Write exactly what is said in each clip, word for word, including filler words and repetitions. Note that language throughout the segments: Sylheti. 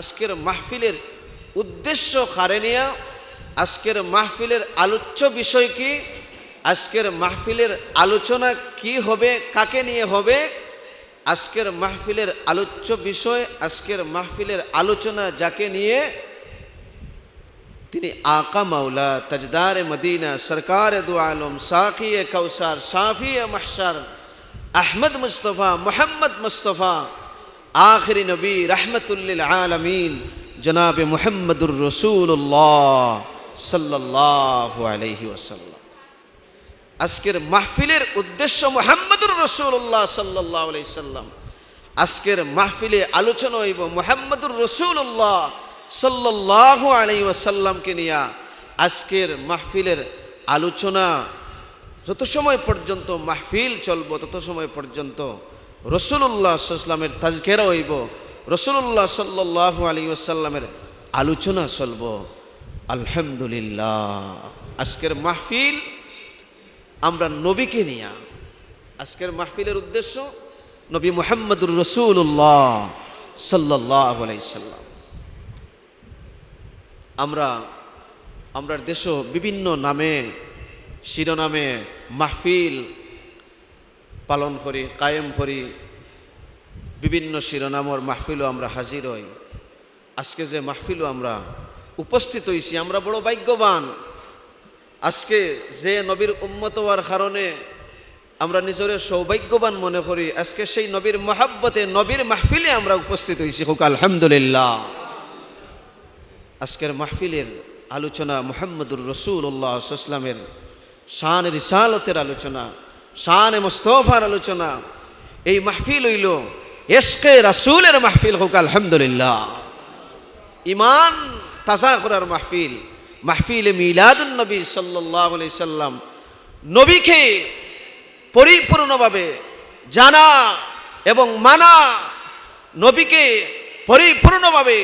আজকের মাহফিলের উদ্দেশ্য কারে নিয়া, আজকের মাহফিলের আলোচ্য বিষয় কি, আজকের মাহফিলের আলোচনা কি হবে, কাকে নিয়ে হবে, আজকের মাহফিলের আলোচ্য বিষয়, আজকের মাহফিলের আলোচনা যাকে নিয়ে, তিনি আকা মাওলা তাজদারে মদিনা, সরকারে দু আলম, সাকিয়ে কাউসার, শাফিয়ে মাহশার, আহমদ মুস্তফা, মোহাম্মদ মুস্তফা, আখেরি নবী, রাহমাতুল্লিল আলামিন, জনাবে মুহাম্মদুর রাসূলুল্লাহ সাল্লাল্লাহু আলাইহি ওয়াসাল্লাম। আজকের মাহফিলের উদ্দেশ্য মুহাম্মদুর রাসূলুল্লাহ সাল্লাল্লাহু আলাইহি সাল্লাম। আজকের মাহফিলে আলোচনা হইব মুহাম্মদুর রাসূলুল্লাহ সাল্লাল্লাহু আলাইহি ওয়াসাল্লামকে নিয়া। আজকের মাহফিলের আলোচনা যত সময় পর্যন্ত মাহফিল চলবো, তত সময় পর্যন্ত রাসূলুল্লাহ সাল্লাল্লাহু আলাইহি ওয়াসাল্লামের তাজকিরা হইব, রাসূলুল্লাহ সাল্লাল্লাহু আলাইহি ওয়াসাল্লামের আলোচনা চলবো। আলহামদুলিল্লাহ, আজকের মাহফিল আমরা নবীকে নিয়া। আজকের মাহফিলের উদ্দেশ্য নবী মুহাম্মদুর রাসূলুল্লাহ সাল্লাল্লাহু আলাইহি সাল্লাম। আমরা, আমরার দেশো বিভিন্ন নামে, শিরোনামে মাহফিল পালন করি, কায়েম করি, বিভিন্ন শিরোনামর মাহফিলও আমরা হাজির হই। আজকে যে মাহফিলও আমরা উপস্থিত হইছি, আমরা বড় ভাগ্যবান। আজকে যে নবীর উম্মত হওয়ার কারণে আমরা নিজরে সৌভাগ্যবান মনে করি, আজকে সেই নবীর মহব্বতে, নবীর মাহফিলে আমরা উপস্থিত হইছি। হোক আলহামদুলিল্লাহ। আজকের মাহফিলের আলোচনা মুহাম্মদুর রাসূলুল্লাহ সাল্লাল্লাহু আলাইহি ওয়াসাল্লামের শান রিসালতের আলোচনা, শান মুস্তফার আলোচনা। এই মাহফিল হইল এশকে রাসূলের মাহফিল। হোক আলহামদুলিল্লাহ। ইমান তাজা করার মাহফিল, মাহফিলে মিলাদুন নবী সাল্লাল্লাহু আলাইহি সাল্লাম। নবীকে পরিপূর্ণভাবে জানা এবং মানা, নবীকে পরিপূর্ণভাবে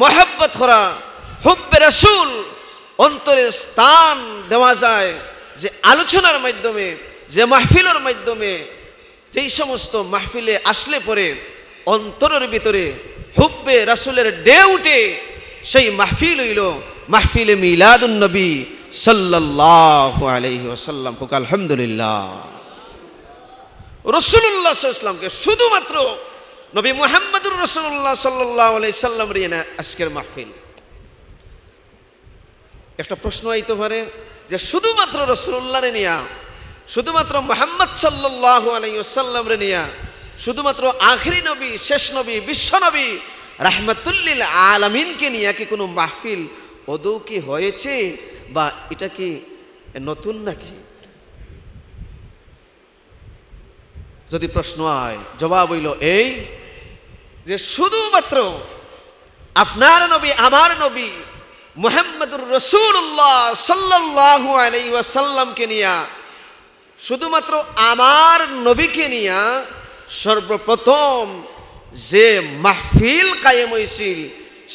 মহব্বত করা, হুব্বে রাসূল অন্তরে স্থান দেওয়া যায় যে আলোচনার মাধ্যমে, যে মাহফিলের মাধ্যমে, যেই সমস্ত মাহফিলে আসলে পরে অন্তরের ভিতরে হুব্বে রাসূলের ঢেউ উঠে, সেই মাহফিল হইল মাহফিলে মিলাদুন নবী সাল্লাল্লাহু আলাইহি ওয়াসাল্লাম। হোক আলহামদুলিল্লাহ। রাসূলুল্লাহ সাল্লাল্লাহু আলাইহি ওয়াসাল্লামকে, শুধুমাত্র নবী মুহাম্মদুর রাসূলুল্লাহ সাল্লাল্লাহু আলাইহি সাল্লাম রে নিয়া আজকের মাহফিল। একটা প্রশ্ন আইতে পারে যে শুধুমাত্র রাসূলুল্লাহরে নিয়া, শুধুমাত্র মুহাম্মদ সাল্লাল্লাহু আলাইহি ওয়াসাল্লামরে নিয়া, শুধুমাত্র আখেরি নবী, শেষ নবী, বিশ্ব নবী, রাহমাতুল্লিল আলামিনকে নিয়া কি কোনো মাহফিল আদৌ কি হয়েছে, বা এটা কি নতুন নাকি? যদি প্রশ্ন হয়, জবাব হইল এই যে শুধুমাত্র আপনার নবী, আমার নবী মুহাম্মদুর রাসূলুল্লাহ সাল্লাল্লাহু আলাইহি ওয়াসাল্লামকে নিয়া, শুধুমাত্র আমার নবীকে নিয়া সর্বপ্রথম যে মাহফিল কায়েম হইছিল,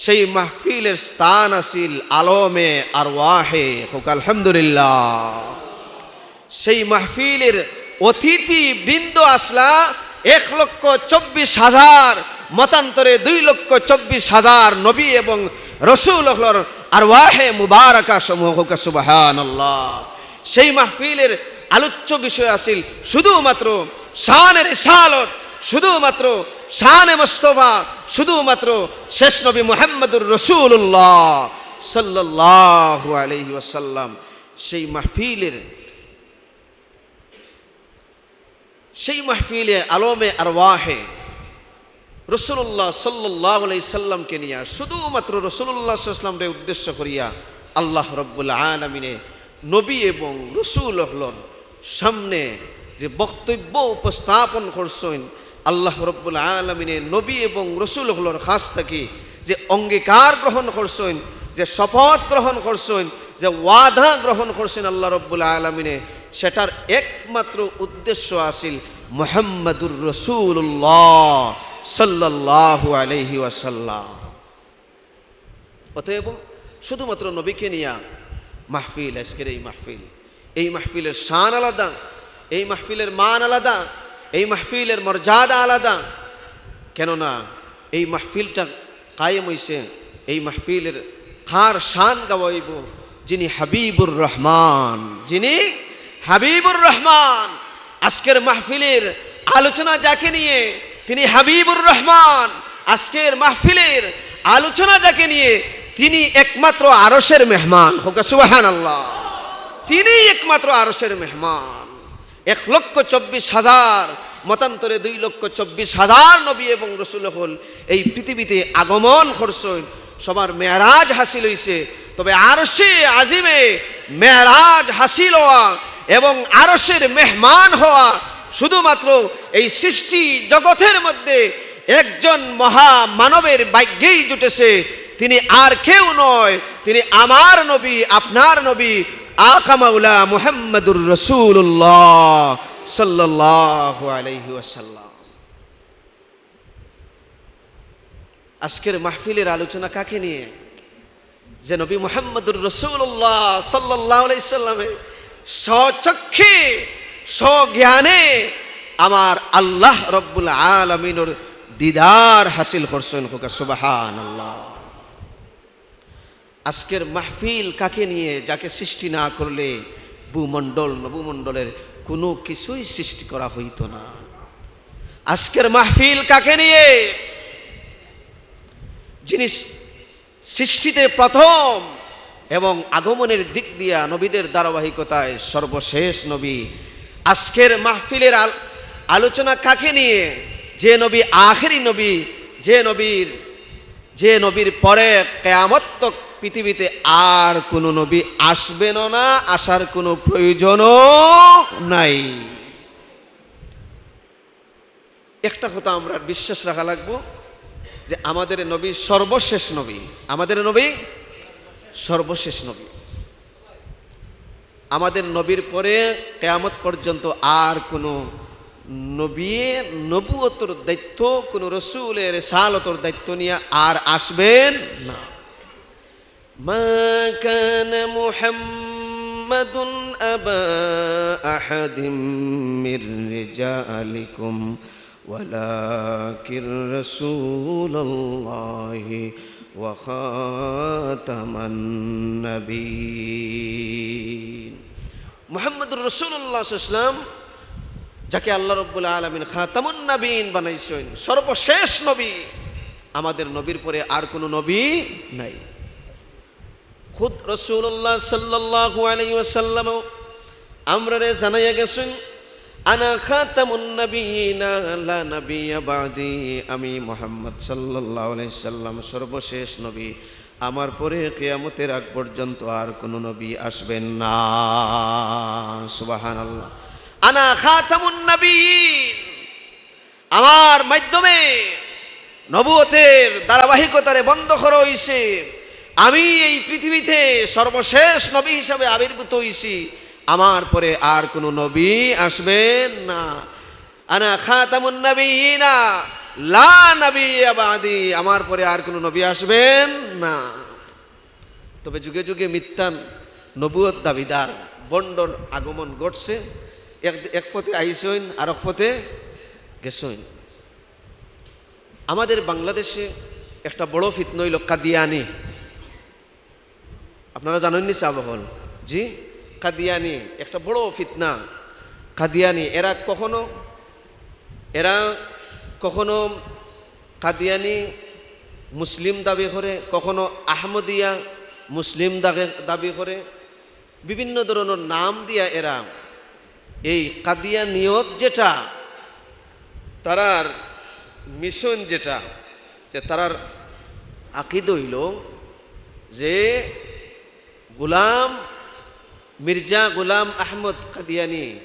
সেই মাহফিলের স্থান আছিল আলমে আরওয়াহে। হোক আলহামদুলিল্লাহ। সেই মাহফিলের অতিথি বৃন্দ আসলা এক লক্ষ চব্বিশ হাজার, মতান্তরে দুই লক্ষ চব্বিশ হাজার নবী এবং রসুল অকলর আরওয়াহে মুবারকা সমূহ। হোক সুবহানাল্লাহ। সেই মাহফিলের আলোচ্য বিষয় আছিল শুধুমাত্র শানে রিসালত, শুধুমাত্র শানে মুস্তফা, শুধুমাত্র শেষ নবী মুহাম্মদুর রাসূলুল্লাহ সাল্লাল্লাহু আলাইহি ওয়াসাল্লাম। সেই মাহফিলের, সেই মাহফিলে আলমে আরওয়াহে রাসূলুল্লাহ সাল্লাল্লাহু আলাইহি সাল্লামকে নিয়া, শুধুমাত্র রাসূলুল্লাহ সাল্লাল্লাহু আলাইহি সাল্লামরে উদ্দেশ্য করিয়া আল্লাহ রাব্বুল আলামিনে নবী এবং রাসূল অকলর সামনে যে বক্তব্য উপস্থাপন করছইন, আল্লাহ রাব্বুল আলামিনে নবী এবং রাসূল অকলর কাছ থাকি যে অঙ্গীকার গ্রহণ করছইন, যে শপথ গ্রহণ করছইন, যে ওয়াদা গ্রহণ করছইন আল্লাহ রাব্বুল আলামিনে, সেটার একমাত্র উদ্দেশ্য আছিল মুহাম্মাদুর রাসূলুল্লাহ সাল্লাল্লাহু আলাইহি ওয়াসাল্লাম। অতএব শুধুমাত্র নবীকে নিয়া মাহফিল, আজকের এই মাহফিল, এই মাহফিলের শান আলাদা, এই মাহফিলের মান আলাদা, এই মাহফিলের মর্যাদা আলাদা। কেননা এই মাহফিলটা কায়েম অইছে এই মাহফিলের, কার শান গাওয়া অইবো? যিনি হাবিবুর রহমান, যিনি হাবিবুর রহমান। আজকের মাহফিলের আলোচনা যাকে নিয়ে, তিনি হাবিবুর রহমান। আজকের মাহফিলের আলোচনা যাকে নিয়ে, তিনি একমাত্র আরশের মেহমান। কউক্কা সুবহানাল্লাহ। তিনি একমাত্র আরশের মেহমান। এক লক্ষ চব্বিশ হাজার, মতান্তরে দুই লক্ষ চব্বিশ হাজার নবী এবং রসুল অকল এই পৃথিবীতে আগমন করছইন, সবার মেরাজ হাসিল অইছে। তবে আরশে আজিমে মেরাজ হাসিল অওয়া এবং আরশের মেহমান হওয়া শুধুমাত্র এই সৃষ্টি জগতের মধ্যে একজন মহা মানবের ভাগ্যেই জুটেছে। তিনি আর কেউ নয়, তিনি আমার নবী, আপনার নবী, আকা মাওলা মুহাম্মাদুর রাসূলুল্লাহ সাল্লাল্লাহু আলাইহি ওয়াসাল্লাম। আজকের মাহফিলের আলোচনা কাকে নিয়ে? যে নবী মুহাম্মাদুর রাসূলুল্লাহ সাল্লাল্লাহু আলাইহি সাল্লামে স্বচক্ষে, স্বজ্ঞানে আমার আল্লাহ রব্বুল আলামিনর দিদার হাসিল করছইন। কউক্কা সুবহানাল্লাহ। আজকের মাহফিল কাকে নিয়ে, যাকে সৃষ্টি না করলে ভূমণ্ডল, নভূমণ্ডলের কোনো কিছুই সৃষ্টি করা হইতো না। আজকের মাহফিল কাকে নিয়ে? যিনি সৃষ্টিতে প্রথম এবং আগমনের দিক দিয়া নবীদের ধারাবাহিকতায় সর্বশেষ নবী। আজকের মাহফিলের আল-, আলোচনা কাকে নিয়ে? যে নবী আখেরি নবী, যে নবীর, যে নবীর পরে কিয়ামত তক পৃথিবীতে আর কোনো নবী আসবেনও না, আসার কোনো প্রয়োজনও নাই। একটা কথা আমরা বিশ্বাস রাখা লাগবো যে আমাদের নবী সর্বশেষ নবী, আমাদের নবী সর্বশেষ নবী। আমাদের নবীর পরে কিয়ামত পর্যন্ত আর কোনো নবী নবুয়তর দায়িত্ব, কোনো রসুলের রিসালতর দায়িত্ব নিয়ে আর আসবেন না। ما كان محمد أبا أحد من رجالكم ولكن رسول الله وخاتم النبيين. মুহাম্মাদুর রাসূলুল্লাহ সাল্লাল্লাহু আলাইহি ওয়াসাল্লাম, যাকে আল্লাহ রাব্বুল আলামিন খাতামুন নবীন বানাইছইন, সর্বশেষ নবী, আমাদের নবীর পরে আর কোনো নবী নাই। খুদ রাসূলুল্লাহ সাল্লাল্লাহু আলাইহি ওয়াসাল্লাম আমরারে জানাইয়া গেছইন, "আনা খাতামুন নাবিয়্যিনা লা নাবিয়্যা বা'দি", আমি মুহাম্মদ সাল্লাল্লাহু আলাইহি সাল্লাম সর্বশেষ নবী, আমার পরে কিয়ামতের আগ পর্যন্ত আর কোনো নবী আসবেন না। সুবহানাল্লাহ। "আনা খাতামুন নাবিয়্যিন", আমার মাধ্যমে নবুয়তের ধারাবাহিকতারে বন্ধ করা হইছে। আমি এই পৃথিবীতে সর্বশেষ নবী হিসাবে আবির্ভূত হইছি। আমার পরে আর কোনো নবী আসবেন না। আনা খাতামুন নাবিয়্যিনা লা নাবিয়্যা বা'দি, আমার পরে আর কোনো নবী আসবেন না। তবে যুগে যুগে মিথ্যা নবুয়ত দাবিদার ভণ্ডর আগমন ঘটছে। এক, এক পথে আইছইন, আরক পথে গেছইন। আমাদের বাংলাদেশে একটা বড় ফিতনা হইল কাদিয়ানি। আপনারা জানেন নি সাব অকল? জি, কাদিয়ানি একটা বড় ফিতনা। কাদিয়ানি এরা কখনো, এরা কখনো কাদিয়ানি মুসলিম দাবি করে, কখনো আহমদিয়া মুসলিম দাগে-, দাবি করে। বিভিন্ন ধরনের নাম দিয়া এরা এই কাদিয়ানিয়ত যেটা, তারার মিশন যেটা, যে তারার আকিদ হইল যে গোলাম, মির্জা গোলাম আহমদ কাদিয়ানি,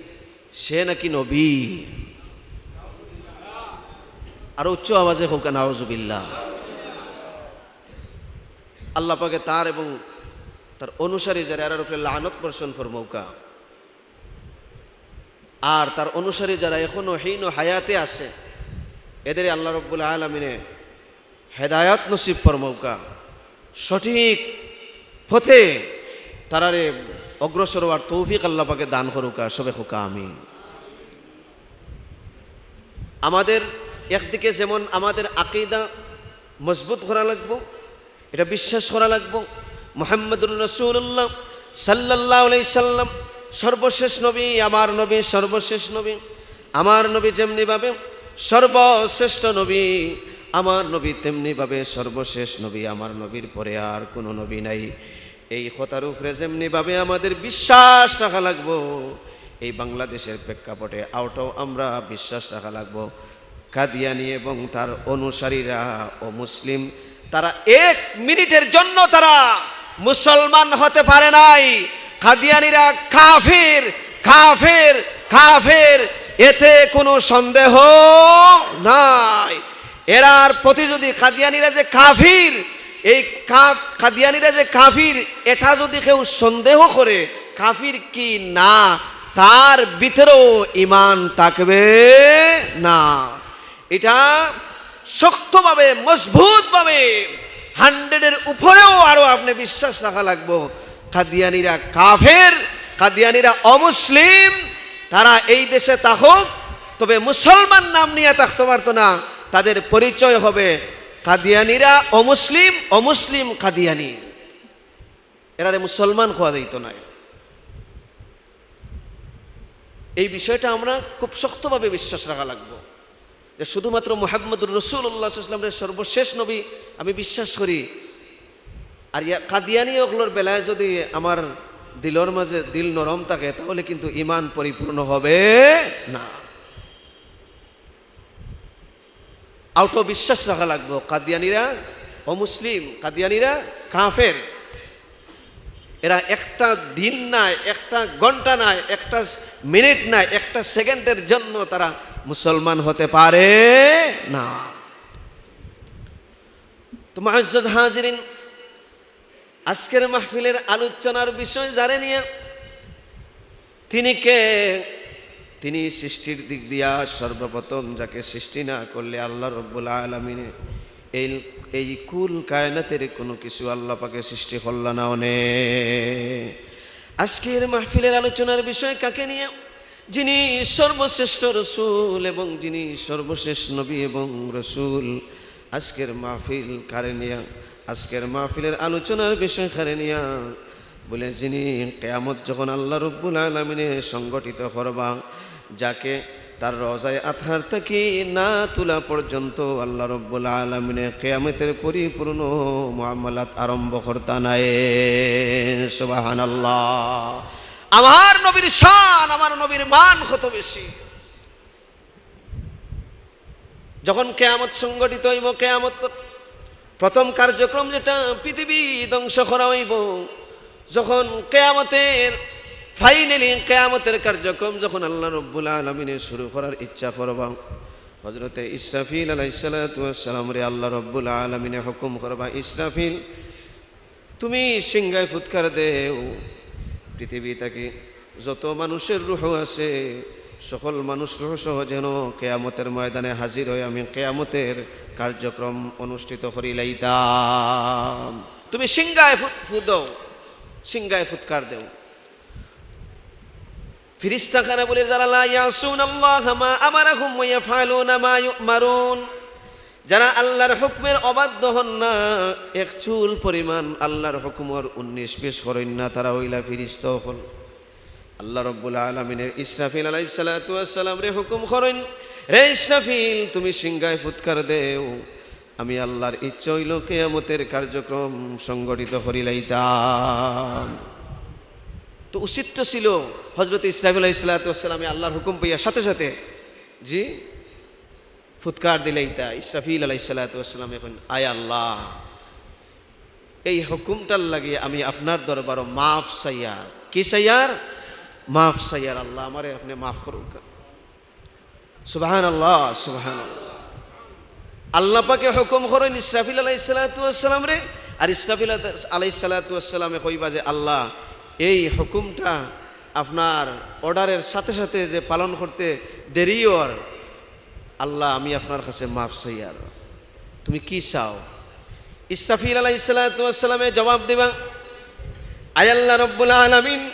সে নাকি নবী। আরো উচ্চ আওয়াজে কউক্কা, নাউজুবিল্লাহ। আল্লাহ পাকে তার এবং তার অনুসারী যারা, এরার উপরে লানত বর্ষণ ফরমাউক্কা। আর তার অনুসারী যারা এখনো হীন হায়াতে আছে, এদেরে আল্লাহ রব্বুল আলামিনে হেদায়াত নসিব ফরমাউক্কা, সঠিক পথে তারারে অগ্রসর হওয়ার তৌফিক আল্লাহ পাকে দান করুক্কা। সবে কউক্কা আমিন। আমাদের একদিকে যেমন আমাদের আকিদা মজবুত করা লাগবো, এটা বিশ্বাস করা লাগবো। মুহাম্মদুর রাসূলুল্লাহ সাল্লাল্লাহু আলাইহি সাল্লাম সর্বশেষ নবী, আমার নবী সর্বশেষ নবী। আমার নবী যেমনিভাবে সর্বশ্রেষ্ঠ নবী, আমার নবী তেমনিভাবে সর্বশেষ নবী, আমার নবীর পরে আর কোনো নবী নাই। এই কথার উপরে যেমনিভাবে আমাদের বিশ্বাস রাখা লাগবো, এই বাংলাদেশের প্রেক্ষাপটে আওটাও আমরা বিশ্বাস রাখা লাগবো। কাদিয়ানি এবং তার অনুসারীরা অমুসলিম, তারা এক মিনিটের জন্য তারা মুসলমান হতে পারে নাই। কাদিয়ানিরা কাফির, কাফির, কাফির, এতে কোনো সন্দেহ নাই। এরার প্রতি যদি কাদিয়ানিরা যে কাফির, এই কা-, কাদিয়ানিরা যে কাফির, এটা যদি কেউ সন্দেহ করে, কাফির কি না, তার ভিতরেও ঈমান থাকবে না। এটা শক্তভাবে, মজবুতভাবে, হান্ড্রেডের উপরেও আরো আপনি বিশ্বাস রাখা লাগবো। কাদিয়ানিরা কাফের, কাদিয়ানিরা অমুসলিম, তারা এই দেশে থাকুক, তবে মুসলমান নাম নিয়া থাকতে পারতো না। তাদের পরিচয় হবে কাদিয়ানিরা অমুসলিম, অমুসলিম কাদিয়ানি। এরারে মুসলমান কওয়া যাইতো নায়। এই বিষয়টা আমরা খুব শক্তভাবে বিশ্বাস রাখা লাগবো যে শুধুমাত্র মুহাম্মদুর রাসূলুল্লাহ সাল্লাল্লাহু আলাইহি ওয়াসাল্লামরে সর্বশেষ নবী আমি বিশ্বাস করি। আর ইয়া কাদিয়ানি অকলর বেলায় যদি আমার দিলর মাঝে দিল নরম থাকে, তাহলে কিন্তু ঈমান পরিপূর্ণ হবে না। আউটো বিশ্বাস রাখা লাগবো, কাদিয়ানিরা অমুসলিম, কাদিয়ানিরা কাফের। এরা একটা দিন নাই, একটা ঘন্টা নাই, একটা মিনিট নাই, একটা সেকেন্ডের জন্য তারা মুসলমান হতে পারে না। তো মুআজ্জাজ হাজিরিন, আজকের মাহফিলের আলোচনার বিষয় যারে নিয়া, তিনি কে? তিনি সৃষ্টির দিক দিয়া সর্বপ্রথম, যাকে সৃষ্টি না করলে আল্লাহ রব্বুল আলামিনে এই, এই কুল কায়নাতের কোনো কিছু আল্লাহ পাকে সৃষ্টি করলা না অনে। আজকের মাহফিলের আলোচনার বিষয় কাকে নিয়ে? যিনি সর্বশ্রেষ্ঠ রসুল এবং যিনি সর্বশেষ নবী এবং রসুল। আজকের মাহফিল কারে নিয়া? আজকের মাহফিলের আলোচনার বিষয় কারে নিয়া? বলে, যিনি কিয়ামত যখন আল্লাহ রব্বুল আলামিনে সংগঠিত করবা, যাকে তার রওজায়ে আতহার থাকি না তুলা পর্যন্ত আল্লাহ রব্বুল আলামিনে কিয়ামতের পরিপূর্ণ মুআমালাত আরম্ভ করতা নায়। সুবহানাল্লাহ। আমার নবীর শান, আমার নবীর মান কত বেশি। যখন কিয়ামত সংঘটিত হইব, কিয়ামত প্রথম কার্যক্রম যেটা, পৃথিবী ধ্বংস করা হইব। যখন কিয়ামতের, finally কিয়ামতের কার্যক্রম যখন আল্লাহ রব্বুল আলামিনে শুরু করার ইচ্ছা করবা, হযরতে ইসরাফিল আলাইহিস সালাতু ওয়াস সালামরে আল্লাহ রব্বুল আলামিনে হুকুম করবা, "ইসরাফিল, তুমি সিংগায় ফুৎকার দেও, পৃথিবী থাকি যত মানুষের রুহ আছে, সকল মানুষ রুহ সহ যেন কিয়ামতের ময়দানে হাজির হয়, আমি কিয়ামতের কার্যক্রম অনুষ্ঠিত করিলাইতাম। তুমি সিংগায় ফু-, ফু দেও, সিংগায় ফুৎকার দেও।" ফিরিস্তা কারে বলে? যারা লা ইয়াসুনাল্লাহা মা আমারাহুম ওয়া ইয়াফআলুনা মা ইউমারুন, যারা আল্লাহর হুকুমের অবাধ্য হন না, এক চুল পরিমাণ আল্লাহর হুকুমর উনিশ বিশ করইন না, তারা অইলা ফিরিস্তা অকল। আল্লাহ রব্বুল আলামিনের ইসরাফিল আলাইহিস সালাতু ওয়াস সালামরে হুকুম করইন, "রে ইসরাফিল, তুমি সিংগায় ফুৎকার দেও, আমি আল্লাহর ইচ্ছা হইল কিয়ামতের কার্যক্রম সংগঠিত করিলাইতাম।" তো উচিত তো ছিল হযরত ইসরাফিল আলাইহিস সালাতু ওয়াস সালামে আল্লাহর হুকুম পাইয়া সাথে সাথে, জি, ফুৎকার দিলাইতা। ইসরাফিল আলাইহিস সালাতু ওয়াস সালামে কইন, "আয় আল্লাহ, এই হুকুমটার লাগি আমি আপনার দরবারো মাফ চাইয়ার।" কি চাইয়ার? মাফ চাইয়ার। "আল্লাহ, আমারে আপনে মাফ করুক্কা।" সুবহানাল্লাহ, সুবহানাল্লাহ। আল্লাহ পাকে হুকুম করইন ইসরাফিল আলাইহিস সালাতু ওয়াস সালামরে, আর ইসরাফিল আলাইহিস সালাতু ওয়াস সালামে কইবা যে, "আল্লাহ, এই হুকুমটা আপনার অর্ডারের সাথে সাথে যে পালন করতে দেরি অর, আল্লাহ, আমি আপনার কাছে মাফ চাইয়ার, তুমি কি চাও?" ইসরাফিল আলাইহিস সালাতু ওয়াস সালামে জবাব দিবা, "আয় আল্লাহ রব্বুল আলামিন,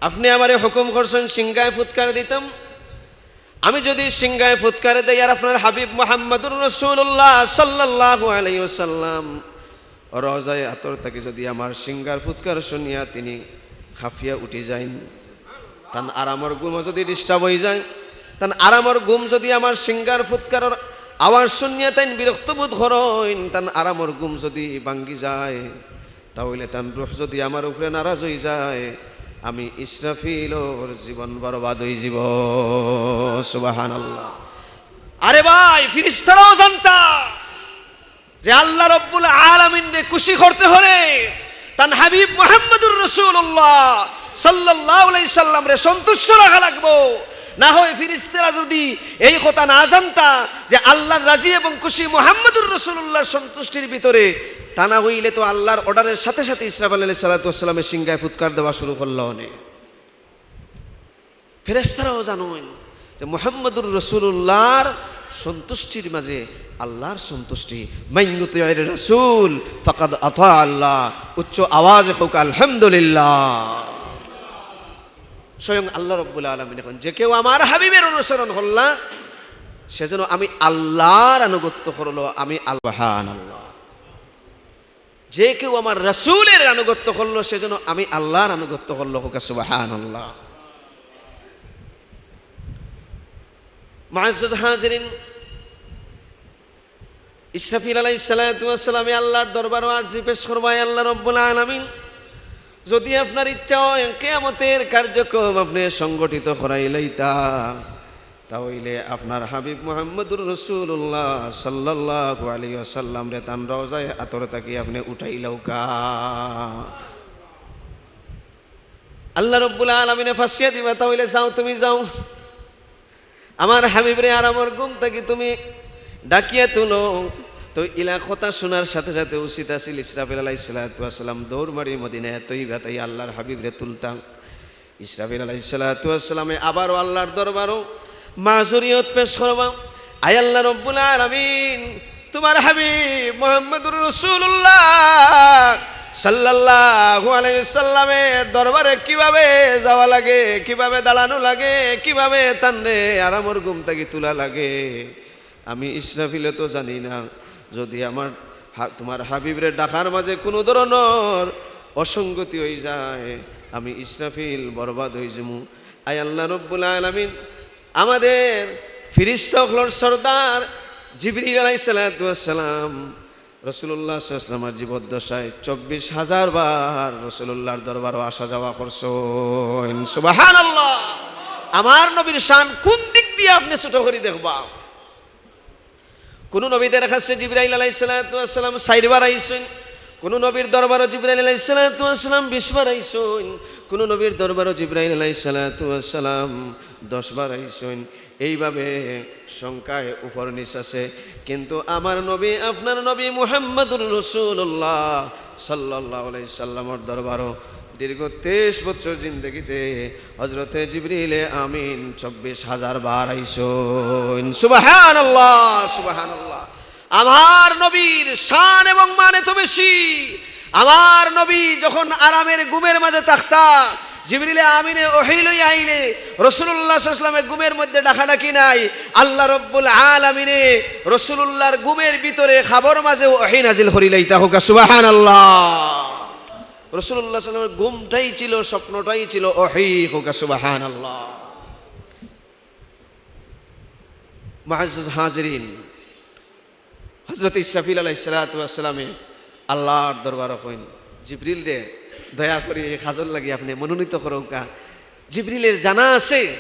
আপনে আমারে হুকুম করছইন সিংগায় ফুৎকার দিতাম, আমি যুদি সিংগায় ফুৎকার দেই আর আপনার হাবিব মুহাম্মাদুর রাসূলুল্লাহ সাল্লাল্লাহু আলাইহি ওয়াসাল্লাম রওজায়ে আতর থাকি যুদি আমার সিংগার ফুৎকার শুনিয়া তিনি হাফিয়া উঠি যাইন, তান আরামর ঘুমও যুদি disturb অই যায়, তান আরামর ঘুম যুদি আমার সিংগার ফুৎকারর আওয়াজ শুনিয়া তাইন বিরক্ত বোধ করইন, তান আরামর ঘুম যুদি ভাঙ্গি যায়, তা অইলে তান রুহ যুদি আমার উপরে নারাজ অই যায়, আমি ইসরাফিলর জীবন বরবাদ অই যিবো। সুবহানাল্লাহ। আরে ভাই, ফিরিস্তারাও জানতা যে আল্লাহ রব্বুল আলামিনরে খুশি করতে হলে তান হাবিব মুহাম্মাদুর রাসূলুল্লাহ সাল্লাল্লাহু আলাইহি সাল্লামরে সন্তুষ্ট রাখা লাগবো। না হয় ফিরিস্তারা যুদি এই কথা না জানতা যে আল্লাহর রাজি এবং খুশি মুহাম্মাদুর রাসূলুল্লাহর সন্তুষ্টির ভিতরে, তা না অইলে তো আল্লাহর order-এর সাথে সাথে ইসরাফিল আলাইহিস সালাতু ওয়াস সালামে সিংগায় ফুৎকার দেওয়া শুরু করলা অনে। ফেরেশতারাও জানইন যে মুহাম্মাদুর রাসূলুল্লাহর সন্তুষ্টির মাঝে আল্লাহর সন্তুষ্টি। মান ইউতিউর রাসূল ফাকাদ আতা আল্লাহ। উচ্চ আওয়াজে কউক্কা আলহামদুলিল্লাহ। স্বয়ং আল্লাহ রব্বুল আলামিনে কইন, যে কেউ আমার হাবিবের অনুসরণ করলা, সে যেন আমি আল্লাহর আনুগত্য করলো, আমি আল-, সুবহানাল্লাহ। যে কেউ আমার রাসূলের আনুগত্য করলো, সে যেন আমি আল্লাহর আনুগত্য করলো, কউক্কা সুবহানাল্লাহ। মুআজ্জাজ হাজিরিন, ইসরাফিল আলাইহিস সালাতু ওয়াস সালামে আল্লাহর দরবারো আরজি পেশ করবা, আয় আল্লাহ রব্বুল আলামিন, যুদি আপনার ইচ্ছা অয় কিয়ামতের কার্যক্রম আপনে সংগঠিত করাইলাইতা, তা অইলে আপনার হাবিব মুহাম্মাদুর রাসূলুল্লাহ সাল্লাল্লাহু আলাইহি ওয়াসাল্লামরে তান রওজায়ে আতর থাকি আপনে উঠাইলাউক্কা। আল্লাহ রব্বুল আলামিনে ফাঁসিয়া দিবা, তা অইলে যাও, তুমি যাও। আমার হাবিবরে আরামর ঘুম থাকি তুমি ডাকিয়া তুলো। তো ইলা কথা শুনার সাথে সাথে উচিত আছিল ইসরাফিল আলাইহিস সালাতু ওয়াস সালাম দৌড় মারি মদিনায় তৈবা তাই আল্লাহর হাবিবরে তুলতাম। ইসরাফিল আলাইহিস সালাতু ওয়াস সালামে আবারও আল্লাহর দরবারো মাজুরিয়ত পেশ করবা। আয় আল্লাহ রব্বুল আলামিন, তুমার হাবিব মুহাম্মাদুর রাসূলুল্লাহ সাল্লাল্লাহু আলাইহি ওয়াসাল্লামের দরবারে কিভাবে যাওয়া লাগে, কিভাবে দাঁড়ানো লাগে, কিভাবে তানরে আরামর ঘুম থাকি তুলা লাগে, আমি ইসরাফিলে তো জানি না। যুদি আমার হা-, তুমার হাবিবরে ডাকার মাঝে কুনু ধরনর অসঙ্গতি অই যায়, আমি ইসরাফিল বরবাদ অই যিমু। আয় আল্লাহ রব্বুল আলামিন, আমাদের ফিরিস্তা অকলর সর্দার জিবরিল আলাইহিস সালাতু ওয়াস সালাম রাসূলুল্লাহ সাল্লাল্লাহু আলাইহি ওয়াসাল্লামর জীবদ্দশায় চব্বিশ হাজার বার রাসূলুল্লাহর দরবারো আসা যাওয়া করছইন। সুবহানাল্লাহ। আমার নবীর শান কুন দিক দিয়া আপনে ছোট করি দেখবা? কুনু নবীদের কাছে জিবরাইল আলাইহিস সালাতু ওয়াস সালাম চাইরবার আইছইন, কুনু নবীর দরবারো জিবরাইল আলাইহিস সালাতু ওয়াস সালাম বিশবার আইছইন, কুনু নবীর দরবারো জিবরাইল আলাইহিস সালাতু ওয়াস সালাম দশবার আইছইন। এইভাবে সংখ্যায় উপর নিচ আছে, কিন্তু আমার নবী, আপনার নবী মুহাম্মাদুর রাসূলুল্লাহ সাল্লাল্লাহু আলাইহি সাল্লামর দরবারো দীর্ঘ তেইশ বছর জিন্দেগিতে হযরতে জিবরিলে আমিন চব্বিশ হাজার বার আইছইন। সুবহানাল্লাহ, সুবহানাল্লাহ। আমার নবীর শান এবং মান এত বেশি, আমার নবী যখন আরামের ঘুমের মাঝে থাকতা, জিবরিলে আমিনে ওহী লইয়া আইলে রাসূলুল্লাহ সাল্লাল্লাহু আলাইহি ওয়াসাল্লামে ঘুমের মধ্যে ডাকাডাকি নাই। আল্লাহ রব্বুল আলামিনে রাসূলুল্লাহর ঘুমের ভিতরে খাবর মাঝে ওহী নাজিল করিলাইতা। কউক্কা সুবহানাল্লাহ। রাসূলুল্লাহ সাল্লাল্লাহু আলাইহি ওয়াসাল্লামের ঘুমটাই ছিল, স্বপ্নটাই ছিল ওহী। কউক্কা সুবহানাল্লাহ। মুআজ্জাজ হাজিরিন, হযরত ইসরাফিল আলাইহিস সালাতু ওয়াস সালামে আল্লাহর দরবারো কইন, "জিবরিলরে, দয়া করি এই কাজর লাগি আপনে মনোনীত করউক্কা।" জিবরিলের জানা আছে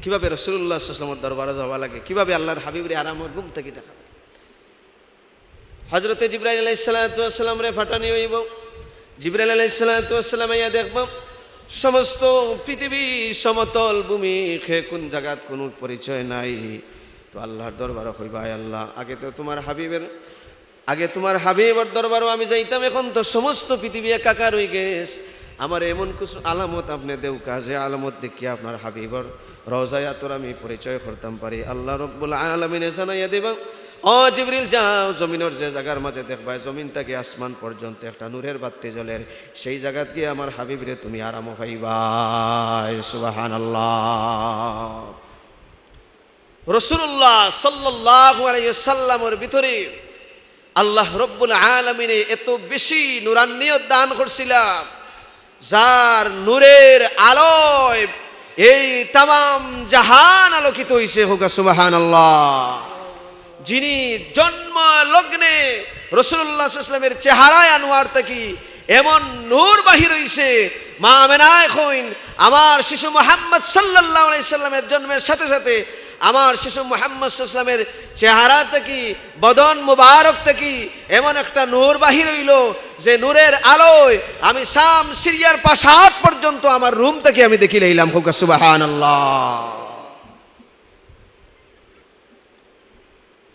কিভাবে রাসূলুল্লাহ সাল্লাল্লাহু আলাইহি ওয়াসাল্লামর দরবারো যাওয়া লাগে, কিভাবে আল্লাহর হাবিবরে আরামর ঘুম থাকি ডাকা লাগে। হযরতে জিবরাইল আলাইহিস সালাতু ওয়াস সালামরে পাঠানি অইবো। জিবরাইল আলাইহিস সালাতু ওয়াস সালাম আইয়া দেখবা, সমস্ত পৃথিবী সমতল ভূমি, কে কুন জাগাত কুনু পরিচয় নাই। তো আল্লাহর দরবারো কইবা, "আয় আল্লাহ, আগে তো তুমার হাবিবের, আগে তুমার হাবিবর দরবারো আমি যাইতাম, এখন তো সমস্ত পৃথিবী একাকার অই গেছে। আমারে এমন কিছু আলামত আপনে দেউক্কা, যে আলামত দেখিয়া আপনার হাবিবর রওজায়ে আতর আমি পরিচয় করতাম পারি।" আল্লাহ রব্বুল আলামিনে জানাইয়া দিবা, "ও জিবরিল, যাও, জমিনর যে জাগার মাঝে দেখবায়, জমিন থাকি আসমান পর্যন্ত একটা নূরের বাত্তি জ্বলের, সেই জাগাত গিয়া আমার হাবিবরে তুমি আরামো পাইবায়।" সুবহানাল্লাহ। রাসূলুল্লাহ সাল্লাল্লাহু আলাইহি ওয়াসাল্লামর ভিতরে আল্লাহ রব্বুল আলামিনে এত বেশি নূরান্বিয়ত দান করছিলা, যার নূরের আলোয় এই তামাম জাহান আলোকিত হইছে। হোক সুবহানাল্লাহ। যিনি জন্ম লগ্নে রাসূলুল্লাহ সাল্লাল্লাহু আলাইহি ওয়াসাল্লামর চেহারায় আনোয়ার থাকি এমন নূর বাহির হইছে, মা আমেনায় কইন, আমার শিশু মোহাম্মদ সাল্লাল্লাহু আলাইহি সাল্লামের জন্মের সাথে সাথে আমার শিশু মোহাম্মদ সাল্লাল্লাহু আলাইহি সাল্লামের চেহারা থাকি, বদন মুবারক থাকি এমন একটা নূর বাহির হইল, যে নূরের আলোয় আমি শাম সিরিয়ার প্রাসাদ পর্যন্ত আমার রুম থাকি আমি দেখি লাইলাম। হোক সুবহানাল্লাহ।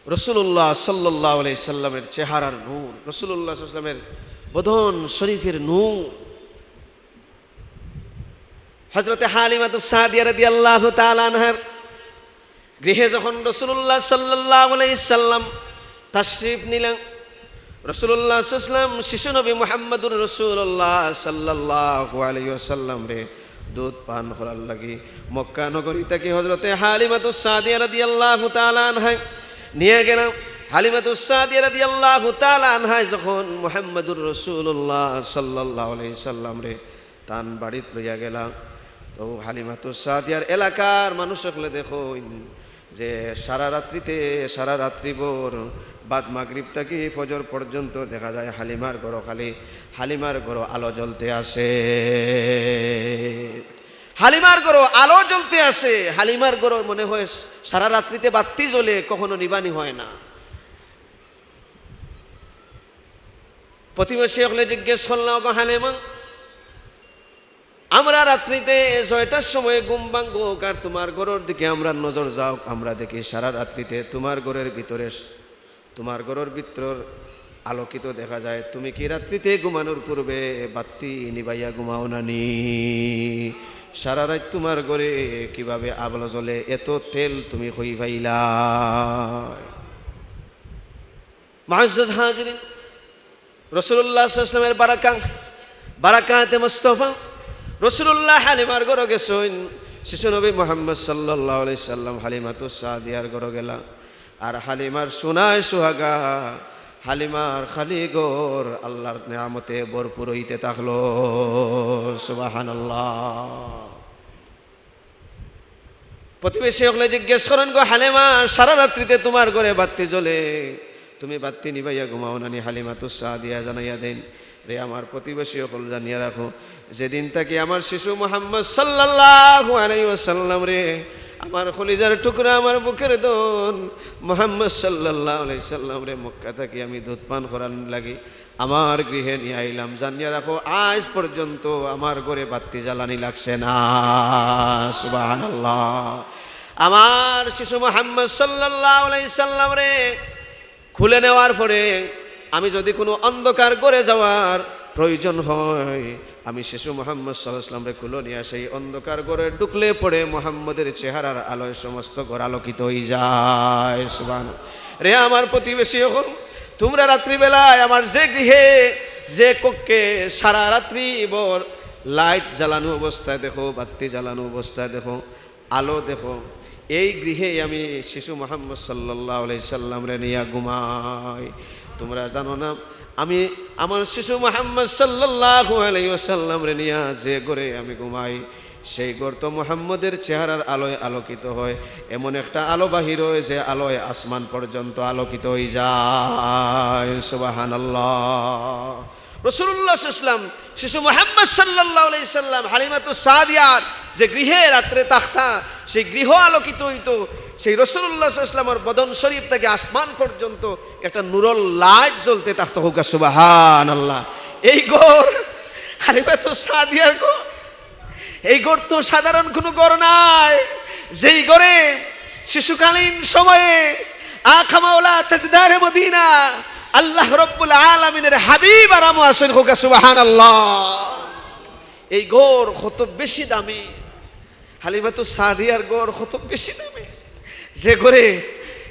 রাসূলুল্লাহ সাল্লাল্লাহু আলাইহি সাল্লামের চেহারার নূর, রাসূলুল্লাহ সাল্লাল্লাহু আলাইহি সাল্লামের বদন শরীফের নূর। হযরতে হালিমাতুস সাদিয়া রাদিয়াল্লাহু তাআলা আনহার গৃহে যখন রাসূলুল্লাহ সাল্লাল্লাহু আলাইহি সাল্লাম তাশরিফ নিলেন, রাসূলুল্লাহ সাল্লাল্লাহু আলাইহি সাল্লাম শিশু নবী মুহাম্মদুর রাসূলুল্লাহ সাল্লাল্লাহু আলাইহি ওয়াসাল্লামরে দুধ পান করার লাগি মক্কা নগরী থাকি হযরতে হালিমাতুস সাদিয়া রাদিয়াল্লাহু তাআলা আনহায় নিয়া গেলা। হালিমাতুস সাদিয়া রাদিয়াল্লাহু তাআলা আনহায় যখন মুহাম্মদুর রাসূলুল্লাহ সাল্লাল্লাহু আলাইহি সাল্লামরে তান বাড়িত লইয়া গেলা, তো হালিমাতুস সাদিয়ার এলাকার মানুষ অকলে দেখইন যে সারা রাত্রিতে, সারা রাত্রিভর বাদ মাগরিব থাকি ফজর পর্যন্ত দেখা যায় হালিমার ঘরো খালি, হালিমার ঘরো আলো জ্বলতে আছে। হালিমার ঘরো আলো জ্বলতে আছে। হালিমার ঘরো মনে হয় সারা রাত্রিতে বাত্তি জ্বলে, কখনো নিবানি হয় না। প্রতিবেশী অকলে জিজ্ঞেস করলা, "ওগো হালিমা, আমরা রাত্রিতে ছয়টার সময় ঘুম ভাঙ্গউক আর তুমার ঘরর দিকে আমরার নজর যাউক, আমরা দেখি সারা রাত্রিতে তুমার ঘরর ভিতরে, তুমার ঘরর ভিতর আলোকিত দেখা যায়। তুমি কি রাত্রিতে ঘুমানোর পূর্বে বাত্তি নিবাইয়া ঘুমাও না নি? সারা রাইত তুমার ঘরে কিভাবে আলো জ্বলে, এত তেল তুমি কই পাইলা?" মুআজ্জাজ হাজিরিন, রাসূলুল্লাহ সাল্লাল্লাহু আলাইহি ওয়াসাল্লামের বারাকা-, বারাকাতে মুস্তফা রাসূলুল্লাহ হালিমার ঘরো গেছইন। শিশু নবী মুহাম্মদ সাল্লাল্লাহু আলাইহি সাল্লাম হালিমাতুস সাদিয়ার ঘরো গেলা। আর হালিমার সোনায় সুহাগা, হালিমার খালি ঘর আল্লাহর নিয়ামতে ভরপুর হইতে থাকলো। সুবহানাল্লাহ। প্রতিবেশী অকলে জিজ্ঞেস করইন, "গো হালিমা, সারা রাত্রিতে তুমার ঘরে বাত্তি জ্বলে, তুমি বাত্তি নিবাইয়া ঘুমাও না নি?" হালিমাতুস সাদিয়া জানাইয়া দেইন, "রে আমার প্রতিবেশী অকল, জানিয়া রাখো, যেদিন থাকি আমার শিশু মুহাম্মদ সাল্লাল্লাহু আলাইহি ওয়াসাল্লামরে, আমার কলিজার টুকরা, আমার বুকের ধন মুহাম্মদ সাল্লাল্লাহু আলাইহি ওয়াসাল্লামরে মক্কা থাকি আমি দুধ পান করার লাগি আমার গৃহে নিয়া আইলাম, জানিয়া রাখো, আইজ পর্যন্ত আমার ঘরে বাত্তি জ্বালানি লাগছে না।" সুবহানাল্লাহ। আমার শিশু মুহাম্মদ সাল্লাল্লাহু আলাইহি সাল্লামরে কুলে নেওয়ার পরে আমি যদি কুনু অন্ধকার ঘরে যাওয়ার প্রয়োজন হয়, আমি শিশু মুহাম্মদ সাল্লাল্লাহু আলাইহি সাল্লামরে কুলো নিয়া সেই অন্ধকার ঘরে ঢুকলে পরে মুহাম্মদের চেহারার আলোয় সমস্ত ঘর আলোকিত হইযায়। সুবহানাল্লাহ। রে আমার প্রতিবেশী অকল, তুমরা রাত্রিবেলায় আমার যে গৃহে, যে কক্ষে সারা রাত্রি ভর light জ্বালানো অবস্থায় দেখো, বাত্তি জ্বালানো অবস্থায় দেখো, আলো দেখো, এই গৃহে আমি শিশু মুহাম্মদ সাল্লাল্লাহু আলাইহি সাল্লামরে নিয়া ঘুমাই। তুমরা জানো না, আমি আমার শিশু মুহাম্মদ সাল্লাল্লাহু আলাইহি ওয়াসাল্লামরে নিয়া যে ঘরে আমি ঘুমাই, সেই ঘর তো মুহাম্মদের চেহারার আলোয় আলোকিত হয়, এমন একটা আলো বাহির হয় যে আলোয় আসমান পর্যন্ত আলোকিত হইযায়। সুবহানাল্লাহ। রাসূলুল্লাহ সাল্লাল্লাহু আলাইহি ওয়াসাল্লাম, শিশু মুহাম্মদ সাল্লাল্লাহু আলাইহি সাল্লাম, হালিমাতুস সাদিয়ার যে গৃহে রাত্রে থাকতা, সেই গৃহ আলোকিত হইতো। সেই রাসূলুল্লাহ সাল্লাল্লাহু আলাইহি ওয়াসাল্লামর বদন শরীফ থাকি আসমান পর্যন্ত একটা নূরর light জ্বলতে থাকতো। হোক সুবহানাল্লাহ। এই ঘর হালিমাতুস সাদিয়ার ঘর। এই ঘর তো সাধারণ কুনু ঘর নায়, যেই ঘরে শিশুকালীন সময়ে আকা মাওলা তাজদারে মদিনা আল্লাহ রব্বুল আলামিনের হাবিব আরামো আছইন। হোক সুবহানাল্লাহ। এই ঘর কত বেশি দামি, হালিমাতুস সাদিয়ার ঘর কত বেশি দামি, যে ঘরে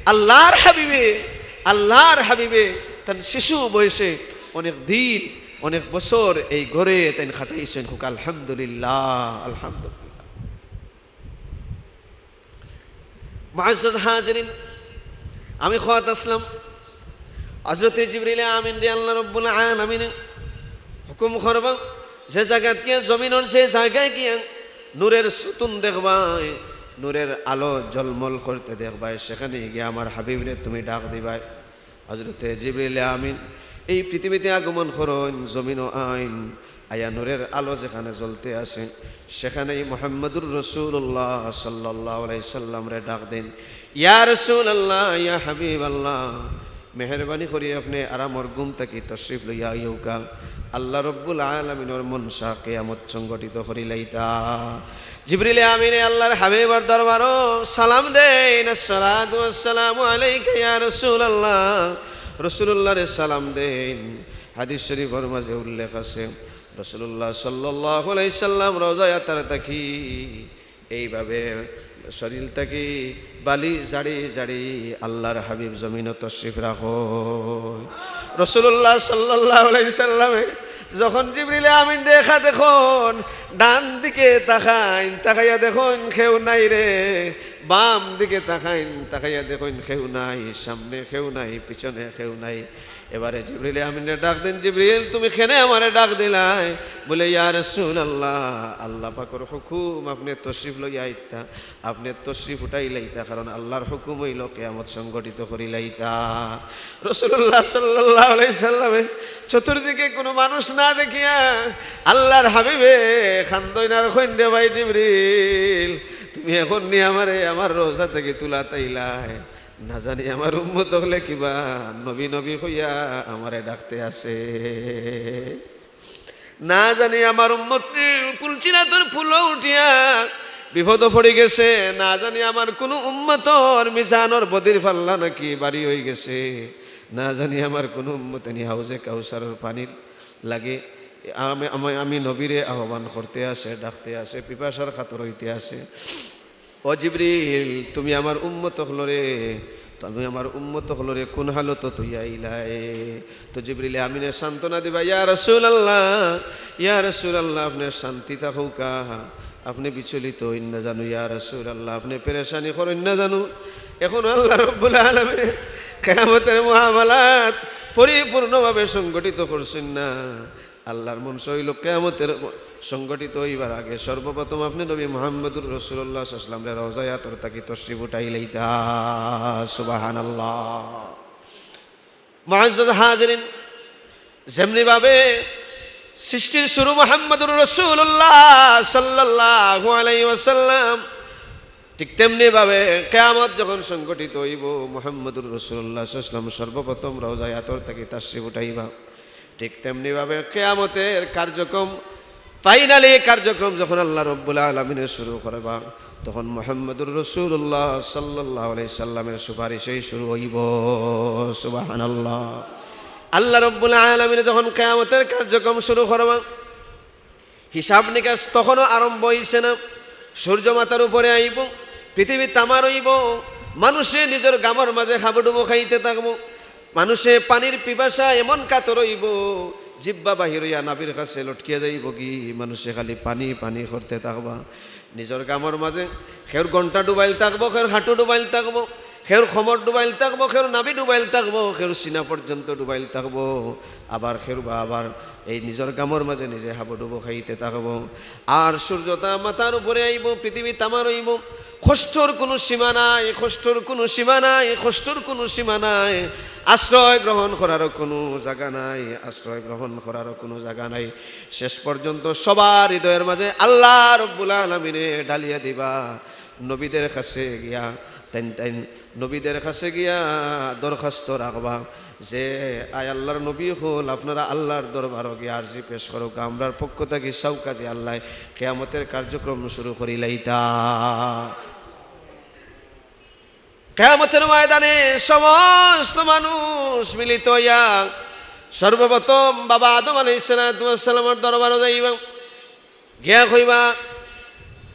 আল্লাহর হাবিবে, আল্লাহর হাবিবে তান শিশু বয়সে অনেক দিন, অনেক বছর এই ঘরে তাইন কাটাইছইন। হোক আলহামদুলিল্লাহ, আলহামদুলিল্লাহ। মুআজ্জাজ হাজিরিন, আমি কওয়াত আছলাম, হযরতে জিবরিলে আমিনরে আল্লাহ রাব্বুল আলামিনে হুকুম করবা, যে জাগাত গিয়া জমিনর যে জাগায় গিয়া নূরের সুতুন দেখবায়, নূরের আলো ঝলমল করতে দেখবায়, সেখানে গিয়া আমার হাবিবরে তুমি ডাক দিবায়। হযরতে জিবরিলে আমিন এই পৃথিবীতে আগমন করইন, জমিনো আইন, আইয়া নূরের আলো যেখানে জ্বলতে আছে, সেখানেই মুহাম্মাদুর রাসূলুল্লাহ সাল্লাল্লাহু আলাইহি সাল্লামরে ডাক দেইন, "ইয়া রাসূলুল্লাহ, ইয়া হাবিবাল্লাহ, মেহেরবানি করি আপনে আরামর ঘুম থাকি তশরিফ লইয়া আইউক্কা। আল্লাহ রব্বুল আলামিনর মনশা কিয়ামত সংগঠিত করিলাইতা।" জিবরিলে আমিনে আল্লাহর হাবিবর দরবারো সালাম দেইন, "আসসালাতু ওয়াসসালামু আলাইকা ইয়া রাসূলুল্লাহ।" রাসূলুল্লাহরে সালাম দেইন। হাদিস শরীফর মাঝে উল্লেখ আছে, রাসূলুল্লাহ সাল্লাল্লাহু আলাইহি সাল্লাম রওজায়ে আতহার থাকি এইভাবে শরীর থাকি বালি ঝাড়ি ঝাড়ি আল্লাহর হাবিব জমিনো তশরিফ রাখইন। রাসূলুল্লাহ সাল্লাল্লাহু আলাইহি সাল্লামে যখন জিবরিলে আমিনরে একা দেখইন, ডান দিকে তাকাইন, তাকাইয়া দেখইন কেউ নাই রে, বাম দিকে তাকাইন, তাকাইয়া দেখইন কেউ নাই, সামনে কেউ নাই, পিছনে কেউ নাই। এবারে জিবরিলে আমিনরে ডাক দেইন, "জিবরিল, তুমি কেনে আমারে ডাক দিলায়?" বলে, "ইয়া রাসূলুল্লাহ, আল্লাহ পাকর হুকুম, আপনে তশরিফ লইয়া আইতা, আপনে তশরিফ উঠাইলাইতা, কারণ আল্লাহর হুকুম অইলো কিয়ামত সংগঠিত করিলাইতা।" রাসূলুল্লাহ সাল্লাল্লাহু আলাইহি সাল্লামে চতুর্দিকে কুনু মানুষ না দেখিয়া আল্লাহর হাবিবে কান্দইন আর কইন, "রে ভাই জিবরিল, তুমি এখন নি আমারে আমার রওজা থাকি তুলাত আইলায়, না জানি আমার উম্মত অকলে কিবা নবী নবী কইয়া আমারে ডাকতে আছে। না জানি আমার উম্মত নি পুলসিরাতর পুলো উঠিয়া বিপদো পড়ি গেছে, না জানি আমার কুনু উম্মতর মিজানর বদির পাল্লা নাকি ভারি অই গেছে, না জানি আমার কুনু উম্মতে নি হাউজে কাউসারর পানির লাগি আমি, আমি, আমি নবীরে আহ্বান করতে আছে, ডাকতে আছে, পিপাসার কাতর অইতে আছে। ও জিবরিল, তুমি আমার উম্মত অকলরে, তুমি আমার উম্মত অকলরে কুন হালতো থইয়া আইলায়?" তো জিবরিলে আমিনে সান্ত্বনা দিবা, "ইয়া রাসূলুল্লাহ, ইয়া রাসূলুল্লাহ, আপনে শান্তি থাকউক্কা, আপনে বিচলিত অইন না জানু, ইয়া রাসূলুল্লাহ, আপনে পেরেশানি করইন না জানু। এখন আল্লাহ রাব্বুল আলামিনে কিয়ামতের মামলাত পরিপূর্ণভাবে সংগঠিত করছইন না।" আল্লাহর মনশা অইলো কিয়ামতের সংগঠিত অইবার আগে সর্বপ্রথম আপনে নবী মুহাম্মাদুর রাসূলুল্লাহ সাল্লাল্লাহু আলাইহি ওয়াসাল্লামরে রওজায়ে আতহার থাকি তশরিফ উঠাইলাইতা। সুবহানাল্লাহ। মুআজ্জাজ হাজিরিন, যেমনি ভাবে সৃষ্টির শুরু মুহাম্মাদুর রাসূলুল্লাহ সাল্লাল্লাহু আলাইহি ওয়াসাল্লাম, ঠিক তেমনি ভাবে কিয়ামত যখন সংগঠিত অইবো, মুহাম্মাদুর রাসূলুল্লাহ সাল্লাল্লাহু আলাইহি ওয়াসাল্লাম সর্বপ্রথম রওজায়ে আতহার থাকি তশরিফ উঠাইবা। ঠিক তেমনি ভাবে কিয়ামতের কার্যক্রম, ফাইনালি কার্যক্রম যখন আল্লাহ রাব্বুল আলামিনে শুরু করবা, তখন মুহাম্মাদুর রাসূলুল্লাহ সাল্লাল্লাহু আলাইহি সাল্লামের সুপারিশেই শুরু অইবো। সুবহানাল্লাহ। আল্লাহ রাব্বুল আলামিনে যখন কিয়ামতের কার্যক্রম শুরু করবা, হিসাব নিকাশ তখনও আরম্ভ অইছে না। সূর্য মাথার উপরে আইবো, পৃথিবী তামার অইবো, মানুষে নিজর ঘামর মাঝে হাবুডুবু খাইতে থাকবো, মানুষে পানির পিপাসা এমন কাতর অইবো, জিব্বা বাহির অইয়া নাভির কাছে লটকিয়া যাইবোগি, মানুষে খালি পানি পানি করতে থাকবা। নিজর ঘামর মাঝে কেউর ঘন্টা ডুবাইল থাকবো, কেউর হাঁটু ডুবাইল থাকবো, কেউর কোমর ডুবাইল থাকবো, কেউর নাভি ডুবাইল থাকবো, কেউর সিনা পর্যন্ত ডুবাইল থাকবো। আবার কেউর বা আবার এই নিজর ঘামর মাঝে নিজে হাবুডুবু খাইতে থাকবো। আর সূর্যটা মাথার উপরে আইবো, পৃথিবী তামার অইবো। কষ্টর কুনু সীমা নাই, কষ্টর কুনু সীমা নাই, কষ্টর কুনু সীমা নাই। আশ্রয় গ্রহণ করারও কুনু জাগা নাই, আশ্রয় গ্রহণ করারও কুনু জাগা নাই। শেষ পর্যন্ত সবার হৃদয়ের মাঝে আল্লাহ রব্বুল আলামিনে ঢালিয়া দিবা। নবীদের কাছে গিয়া, তাইন তাইন নবীদের কাছে গিয়া দরখাস্ত রাখবা যে, "আয় আল্লাহর নবী অকল, আপনারা আল্লাহর দরবারো গিয়া আরজি পেশ করউক্কা, আমরার পক্ষ থাকি চাউক্কা যে আল্লায় কিয়ামতের কার্যক্রম শুরু করিলাইতা।" কিয়ামতের ময়দানে সমস্ত মানুষ মিলিত অইয়া সর্বপ্রথম বাবা আদম আলাইহিস সালাতু ওয়াস সালামর দরবারো যাইবা। গিয়া কইবা,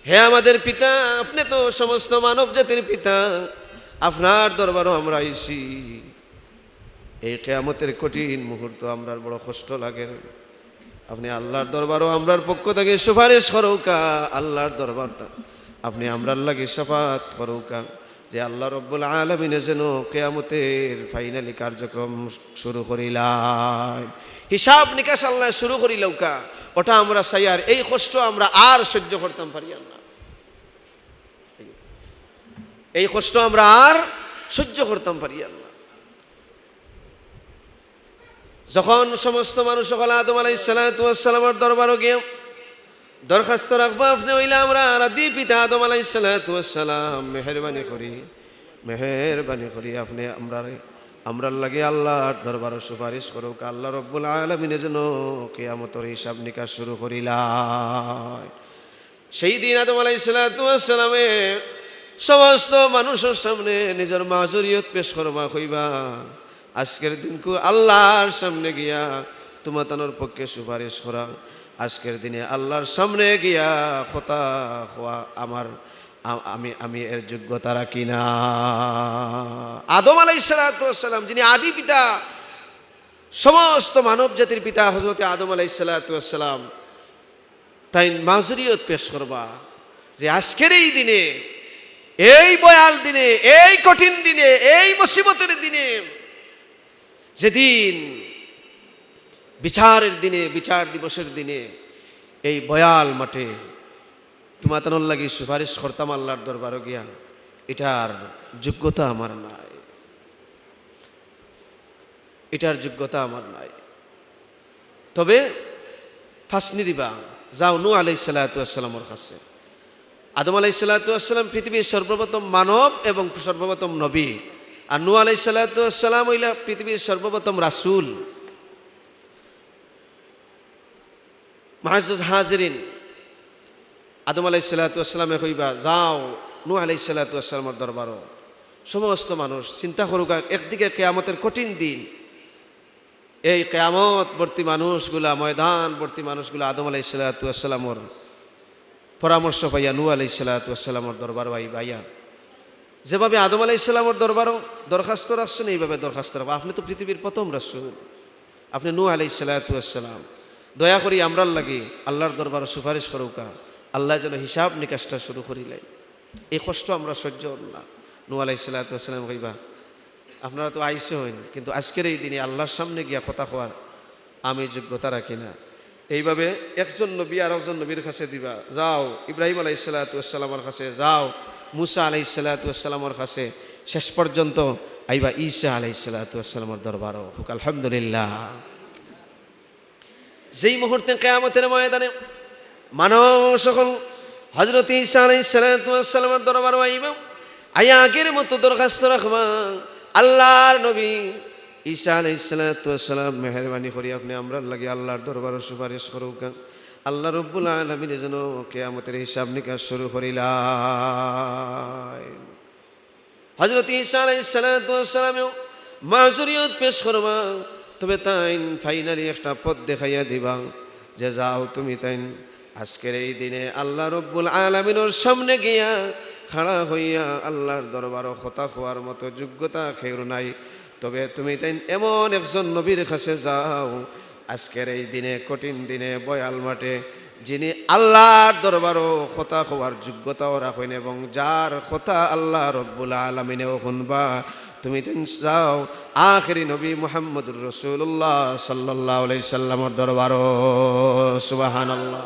"হে আমাদের পিতা, আপনে তো সমস্ত মানব জাতির পিতা, আপনার দরবারো আমরা আইছি।" এই কিয়ামতের কঠিন মুহূর্ত আমরার বড় কষ্ট লাগের। আপনে আল্লাহর দরবারো আমরার পক্ষ থাকি সুপারিশ করউক্কা, আল্লাহর দরবার তা-, আপনে আমরার লাগি শাফাআত করউক্কা। যে আল্লাহ রব্বুল আলামিনে যেন কিয়ামতের ফাইনালি কার্যক্রম শুরু করিলাইন, হিসাব নিকাশ আল্লায় শুরু করিলাউকা, ওটা আমরা চাইয়ার। এই কষ্ট আমরা আর সহ্য করতাম পারিয়ার না, এই কষ্ট আমরা আর সহ্য করতাম পারিয়ার না। যখন সমস্ত মানুষ অকল আদম আলাইহিস সালাতু ওয়াস সালামর দরবারো গিয়া দরখাস্ত রাখবা, আপনে অইলা আমরার আদি পিতা আদম আলাইহিস সালাতু ওয়াস সালাম, মেহেরবানি করি, মেহেরবানি করি আপনে আমরারে, আমরার লাগি আল্লাহর দরবারো সুপারিশ করউক্কা, আল্লাহ রব্বুল আলামিনে যেন কিয়ামতর হিসাব নিকাশ শুরু করিলাইন। সেই দিন আদম আলাইহিস সালাতু ওয়াস সালামে সমস্ত মানুষর সামনে নিজর মাজুরিয়ত পেশ করবা, কইবা, আজকের দিনকু আল্লাহর সামনে গিয়া তুমাতানোর পক্ষে সুপারিশ করা, আজকের দিনে আল্লাহর সামনে গিয়া কথা কওয়া আমার, আ-, আমি, আমি এর যোগ্যতা রাখি না। আদম আলাইহিস সালাতু ওয়াস সালাম, যিনি আদি পিতা, সমস্ত মানব জাতির পিতা হযরতে আদম আলাইহিস সালাতু ওয়াস সালাম, তাইন মাজুরিয়ত পেশ করবা যে আজকের এই দিনে, এই ভয়াল দিনে, এই কঠিন দিনে, এই মুসিবতের দিনে, যেদিন বিচারের দিনে, বিচার দিবসের দিনে এই ভয়াল মাঠে তুমাতানোর লাগি সুপারিশ করতাম আল্লাহর দরবারো গিয়া, ইটার যোগ্যতা আমার নাই, ইটার যোগ্যতা আমার নাই। তবে ফাসনি দিবা, যাও নূহ আলাইহিস সালাতু ওয়াস সালামর কাছে। আদম আলাইহিস সালাতু ওয়াস সালাম পৃথিবীর সর্বপ্রথম মানব এবং সর্বপ্রথম নবী, আর নূহ আলাইহিস সালাতু ওয়াস সালাম অইলা পৃথিবীর সর্বপ্রথম রাসূল। মুআজ্জাজ হাজিরিন, আদম আলাইহিস সালাতু ওয়াস সালামে কইবা, যাও নূহ আলাইহিস সালাতু ওয়াস সালামর দরবারো। সমস্ত মানুষ চিন্তা করউক্কা, একদিকে কিয়ামতের কঠিন দিন, এই কিয়ামতবর্তী মানুষগুলা, ময়দানবর্তী মানুষগুলা আদম আলাইহিস সালাতু ওয়াস সালামর পরামর্শ পাইয়া নূহ আলাইহিস সালাতু ওয়াস সালামর দরবারো আইবা, আইয়া যেভাবে আদম আলাইহিস সালামর দরবারো দরখাস্ত রাখছইন, এইভাবে দরখাস্ত রাখবা। আপনে তো পৃথিবীর প্রথম রাসূল, আপনে নূহ আলাইহিস সালাতু ওয়াস সালাম, দয়া করি আমরার লাগি আল্লাহর দরবারো সুপারিশ করউক্কা, আল্লায় যেন হিসাব নিকাশটা শুরু করিলাইন। এই কষ্ট আমরা সহ্য অর না। নূহ আলাইহিস সালাতু ওয়াস সালামে কইবা, আপনারা তো আইছইন, কিন্তু আজকের এই দিনে আল্লাহর সামনে গিয়া কথা কওয়ার আমি যোগ্যতা রাখি না। এইভাবে একজন নবী আরকজন নবীর কাছে দিবা, যাও ইব্রাহিম আলাইহিস সালাতু ওয়াস সালামর কাছে, যাও মুসা আলাইহিস সালাতু ওয়াস সালামর কাছে, শেষ পর্যন্ত আইবা ঈসা আলাইহিস সালাতু ওয়াস সালামর দরবারো। কউক্কা আলহামদুলিল্লাহ। যেই মুহূর্তে কিয়ামতের ময়দানে মানুষ অকল হযরত ঈসা আলাইহিস সালাতু ওয়াস সালামর দরবারো আইবা, আইয়া আগের মতো দরখাস্ত রাখবা, আল্লাহর নবী ঈসা আলাইহিস সালাতু ওয়াস সালাম, মেহেরবানি করি আপনে আমরার লাগি আল্লাহর দরবারো সুপারিশ করউক্কা। আল্লাহ রব্বুল আলামিনে যেন কিয়ামতের হিসাব নিকাশ শুরু করিলাইন। হযরত ঈসা আলাইহিস সালাতু ওয়াস সালামেও মাজুরিয়ত পেশ করবা, তবে তাইন ফাইনালি একটা পথ দেখাইয়া দিবা যে, যাও তুমি তাইন আজকের এই দিনে আল্লাহ রব্বুল আলামিনর সামনে গিয়া খাড়া অইয়া আল্লাহর দরবারো কথা কওয়ার মতো যোগ্যতা কেউর নাই। তবে তুমি তাইন এমন একজন নবীর কাছে যাও, আজকের এই দিনে, কঠিন দিনে, ভয়াল মাঠে, যিনি আল্লাহর দরবারো কথা কওয়ার যোগ্যতাও রাখইন এবং যার কথা আল্লাহ রব্বুল আলামিনেও হুনবা। তুমি তাইন যাও আখেরি নবী মুহাম্মদুর রাসূলুল্লাহ সাল্লাল্লাহু আলাইহি সাল্লামর দরবারো। সুবহানাল্লাহ।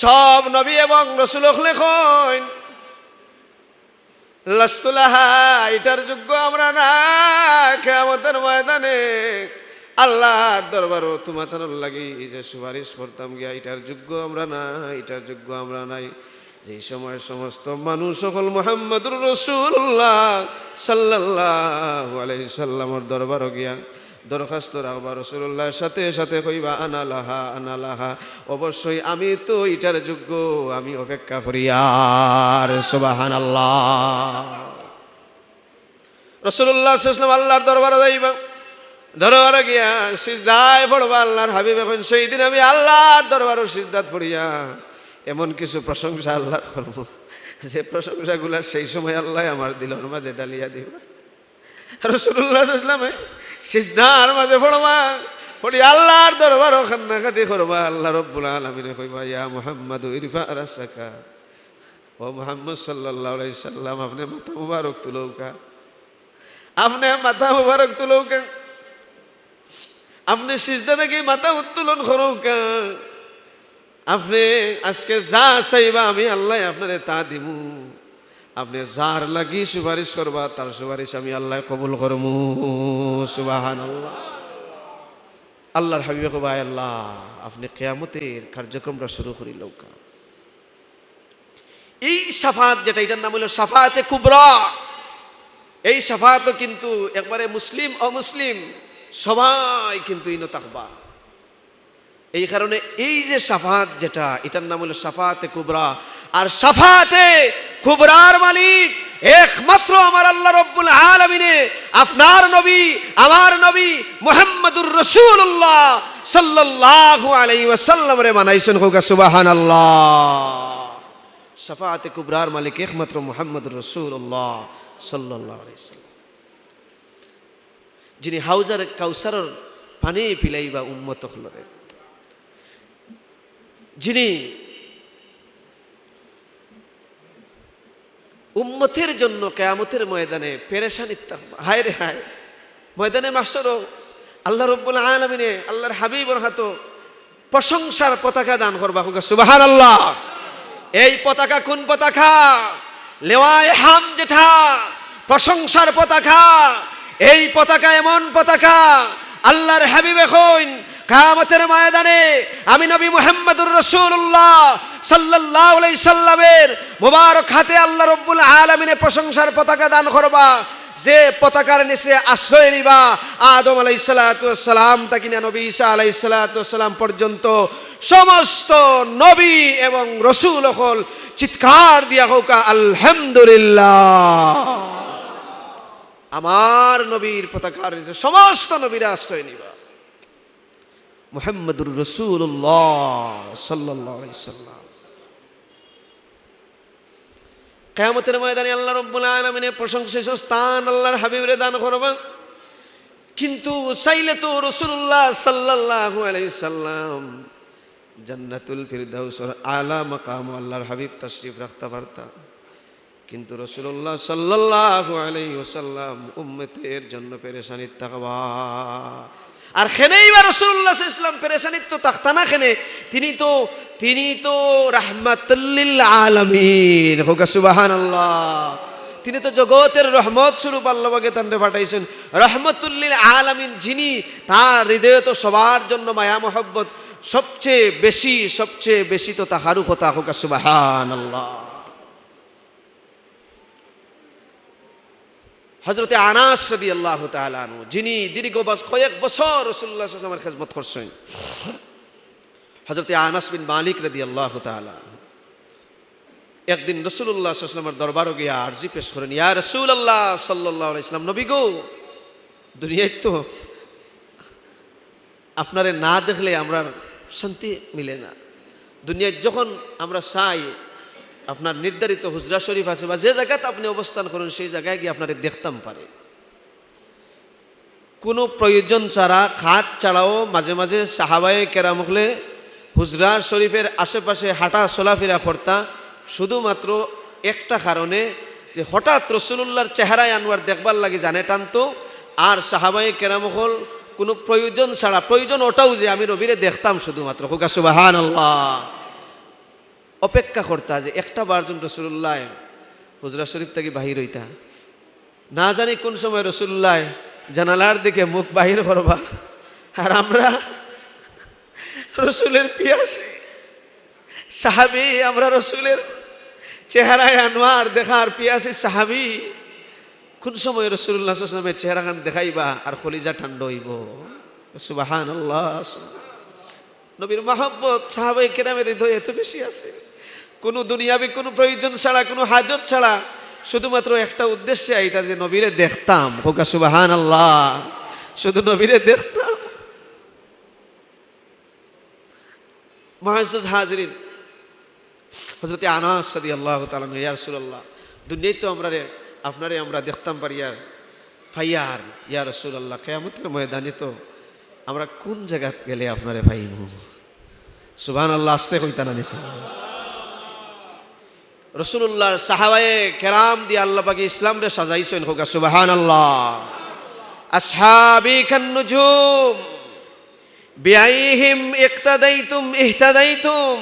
সব নবী এবং রাসূল অকলে কইন, লাস্তু লাহা, ইটার যোগ্য আমরা না। কিয়ামতের ময়দানে আল্লাহর দরবারো তুমাতানোর লাগি যে সুপারিশ করতাম গিয়া, ইটার যোগ্য আমরা না, ইটার যোগ্য আমরা নাই। যেই সময় সমস্ত মানুষ অকল মুহাম্মদুর রাসূলুল্লাহ সাল্লাল্লাহু আলাইহি সাল্লামর দরবারো গিয়া দরখাস্ত রাখবা, রাসূলুল্লাহর সাথে সাথে কইবা, "আনা লাহা, আনা লাহা, অবশ্যই আমি তো ইটার যোগ্য, আমি অপেক্ষা করিয়ার।" সুবহানাল্লাহ। রাসূলুল্লাহ সাল্লাল্লাহু আলাইহি ওয়াসাল্লাম আল্লাহর দরবারো যাইবা, দরবারো গিয়া সিজদায় পড়বা। আল্লাহর হাবিবে কইন, "সেই দিন আমি আল্লাহর দরবারো সিজদাত পড়িয়া এমন কিছু প্রশংসা আল্লাহর করমু, যে প্রশংসাগুলা সেই সময় আল্লায় আমার দিলর মাঝে ঢালিয়া দিবা।" রাসূলুল্লাহ সাল্লাল্লাহু আলাইহি ওয়াসাল্লামে সিজদার মাঝে পড়বা, পড়ি আল্লাহর দরবারো কান্নাকাটি করবা। আল্লাহ রব্বুল আলামিনে কইবা, "ইয়া মুহাম্মাদু ইরফা রাসাকা।" ও মুহাম্মদ সাল্লাল্লাহু আলাইহি সাল্লাম, আপনে মাথা মুবারক তুলউক্কা, আপনে মাথা মুবারক তুলউক্কা, আপনে সিজদা থাকি মাথা উত্তোলন করউক্কা। আপনে আজকে যা চাইবা, আমি আল্লায় আপনারে তা দিমু। আপনে যার লাগি সুপারিশ করবা, তার সুপারিশ আমি আল্লায় কবুল করমু। সুবহানাল্লাহ। আল্লাহর হাবিবে কইবা, "আয় আল্লাহ, আপনে কিয়ামতের কার্যক্রমটা শুরু করিলউক্কা।" এই শাফাআত যেটা, এটার নাম অইলো শাফাআতে কুবরা। এই শাফাআতও কিন্তু একবারে মুসলিম অমুসলিম সবাই কিন্তু ইনো থাকবা। এই কারণে এই যে শাফাআত যেটা, এটার নাম অইলো শাফাআতে কুবরা। আর শাফাআতে কুবরার মালিক একমাত্র আমার আল্লাহ রব্বুল আলামিনে, আপনার নবী, আমার নবী মুহাম্মাদুর রাসূলুল্লাহ সাল্লাল্লাহু আলাইহি ওয়াসাল্লামরে বানাইছইন। কউক্কা সুবহানাল্লাহ। শাফাআতে কুবরার মালিক একমাত্র মুহাম্মাদুর রাসূলুল্লাহ সাল্লাল্লাহু আলাইহি ওয়াসাল্লাম, যিনি হাউজার কাউসারর পানি পিলাইবা উম্মত অকলরে, যিনি উম্মতের জন্য কিয়ামতের ময়দানে পেরেশানিত থাকবা। হায় রে হায়, ময়দানে মাহশরো আল্লাহ রব্বুল আলামিনে আল্লাহর হাবিবর হাতো প্রশংসার পতাকা দান করবা। কউক্কা সুবহানাল্লাহ। এই পতাকা কোন পতাকা? লেওয়ায়ে হামদ যেটা, প্রশংসার পতাকা। এই পতাকা এমন পতাকা, আল্লাহর হাবিবে কইন, কিয়ামতের ময়দানে আমি নবী মুহাম্মাদুর রাসূলুল্লাহ সাল্লাল্লাহু আলাইহি সাল্লামের মোবারক হাতে আল্লাহ রব্বুল আলামিনে প্রশংসার পতাকা দান করবা, যে পতাকার নিচে আশ্রয় নিবা আদম আলাইহিস সালাতু ওয়াস সালাম থাকি নিয়া নবী ঈসা আলাইহিস সালাতু ওয়াস সালাম পর্যন্ত সমস্ত নবী এবং রসুল অকল চিৎকার দিয়া কউক্কা, "আলহামদুলিল্লাহ।" আমার নবীর পতাকার নিচে সমস্ত নবীরা আশ্রয় নিবা। মুহাম্মাদুর রাসূলুল্লাহ সাল্লাল্লাহু আলাইহি সাল্লাম। কিয়ামতের ময়দানে আল্লাহ রব্বুল আলামিনে প্রশংসিত স্থান আল্লাহর হাবিবরে দান করবা। কিন্তু চাইলে তো রাসূলুল্লাহ সাল্লাল্লাহু আলাইহি সাল্লাম জান্নাতুল ফিরদাউসর আলা মাকামো আল্লাহর হাবিব তাশরিফ রাখতা পারতা। কিন্তু রাসূলুল্লাহ সাল্লাল্লাহু আলাইহি ওয়াসাল্লাম উম্মতের জন্য পেরেশানিত থাকবা। আর কেনেই বা রাসূলুল্লাহ সাল্লাল্লাহু আলাইহি ওয়াসাল্লাম পেরেশানিত তো থাকতা না কেনে? তিনি তো, তিনি তো রাহমাতুল লিল আলামিন। কউক্কা সুবহানাল্লাহ। তিনি তো জগতের রহমত স্বরূপ আল্লাহ পাকে তানরে পাঠাইছইন। রাহমাতুল লিল আলামিন যিনি, তার হৃদয়ে তো সবার জন্য মায়া মহব্বত সবচেয়ে বেশি, সবচেয়ে বেশি তো থাকারও কথা। কউক্কা সুবহানাল্লাহ। হযরতে আনাস রাদিয়াল্লাহু তাআলা আনহু, যিনি দীর্ঘ বছ-, কয়েক বছর রাসূলুল্লাহ সাল্লাল্লাহু আলাইহি ওয়াসাল্লামের খেদমত করছইন, হযরতে আনাস বিন মালিক রাদিয়াল্লাহু তাআলা আনহু একদিন রাসূলুল্লাহ সাল্লাল্লাহু আলাইহি ওয়াসাল্লামের দরবারো গিয়া আরজি পেশ করইন, "ইয়া রাসূলুল্লাহ সাল্লাল্লাহু আলাইহি ওয়াসাল্লাম, নবী গো, দুনিয়াত তো আপনারে না দেখলে আমরার শান্তি মিলে না। দুনিয়াত যখন আমরা চাই, আপনার নির্ধারিত হুজরা শরীফ আছে বা যে জাগাত আপনে অবস্থান করইন, সেই জাগায় গিয়া আপনারে দেখতাম পারি। কুনু প্রয়োজন ছাড়া, কাজ ছাড়াও মাঝে মাঝে সাহাবায়ে কেরাম অকলে হুজরা শরীফের আশেপাশে হাঁটা চলাফিরা করতা, শুধুমাত্র একটা কারণে, যে হঠাৎ রাসূলুল্লাহর চেহারায় আনোয়ার দেখবার লাগি জানে টানতো, আর সাহাবায়ে কেরাম অকল কুনু প্রয়োজন ছাড়া, প্রয়োজন ওটাও যে আমি নবীরে দেখতাম শুধুমাত্র।" কউক্কা সুবহানাল্লাহ। অপেক্ষা করতা যে একটা বার যেন রাসূলুল্লাহ হুজরা শরীফ থাকি বাহির অইতা। না জানি কুন সময় রাসূলুল্লাহ জানালার দিকে মুখ বাহির করবা, আর আমরা রাসূলের পিয়াসি সাহাবী, আমরা রাসূলের চেহারায় আনোয়ার দেখার পিয়াসি সাহাবী, কুন সময় রাসূলুল্লাহ সাল্লাল্লাহু আলাইহি ওয়াসাল্লামের চেহারাখান দেখাইবা আর কলিজা ঠান্ডা অইবো। সুবহানাল্লাহ। নবীর মহব্বত সাহাবায়ে কেরামের হৃদয়ে এত বেশি আছে, কুনু দুনিয়াবি কুনু প্রয়োজন ছাড়া, কুনু হাজত ছাড়া, শুধুমাত্র একটা উদ্দেশ্যে আইতা যে নবীরে দেখতাম। কউক্কা সুবহানাল্লাহ। শুধু নবীরে দেখতাম। মুআজ্জাজ হাজিরিন, হযরতে আনাস রাদিয়াল্লাহু তাআলা আনহু, "ইয়া রাসূলুল্লাহ, দুনিয়াত তো আমরারে, আপনারে আমরা দেখতাম পারিয়ার, পাইয়ার, ইয়া রাসূলুল্লাহ, কিয়ামতের ময়দানে তো আমরা কুন জাগাত গেলে আপনারে পাইমু?" সুবহানাল্লাহ, আস্তে কইতা না নি? রাসূলুল্লাহর সাহাবায়ে কেরাম দিয়া আল্লাহ পাকে ইসলামরে সাজাইছইন, কউক্কা সুবহানাল্লাহ। আসহাবি কান্নুজুম, বিআইহিম ইক্তাদাইতুম ইহতাদাইতুম।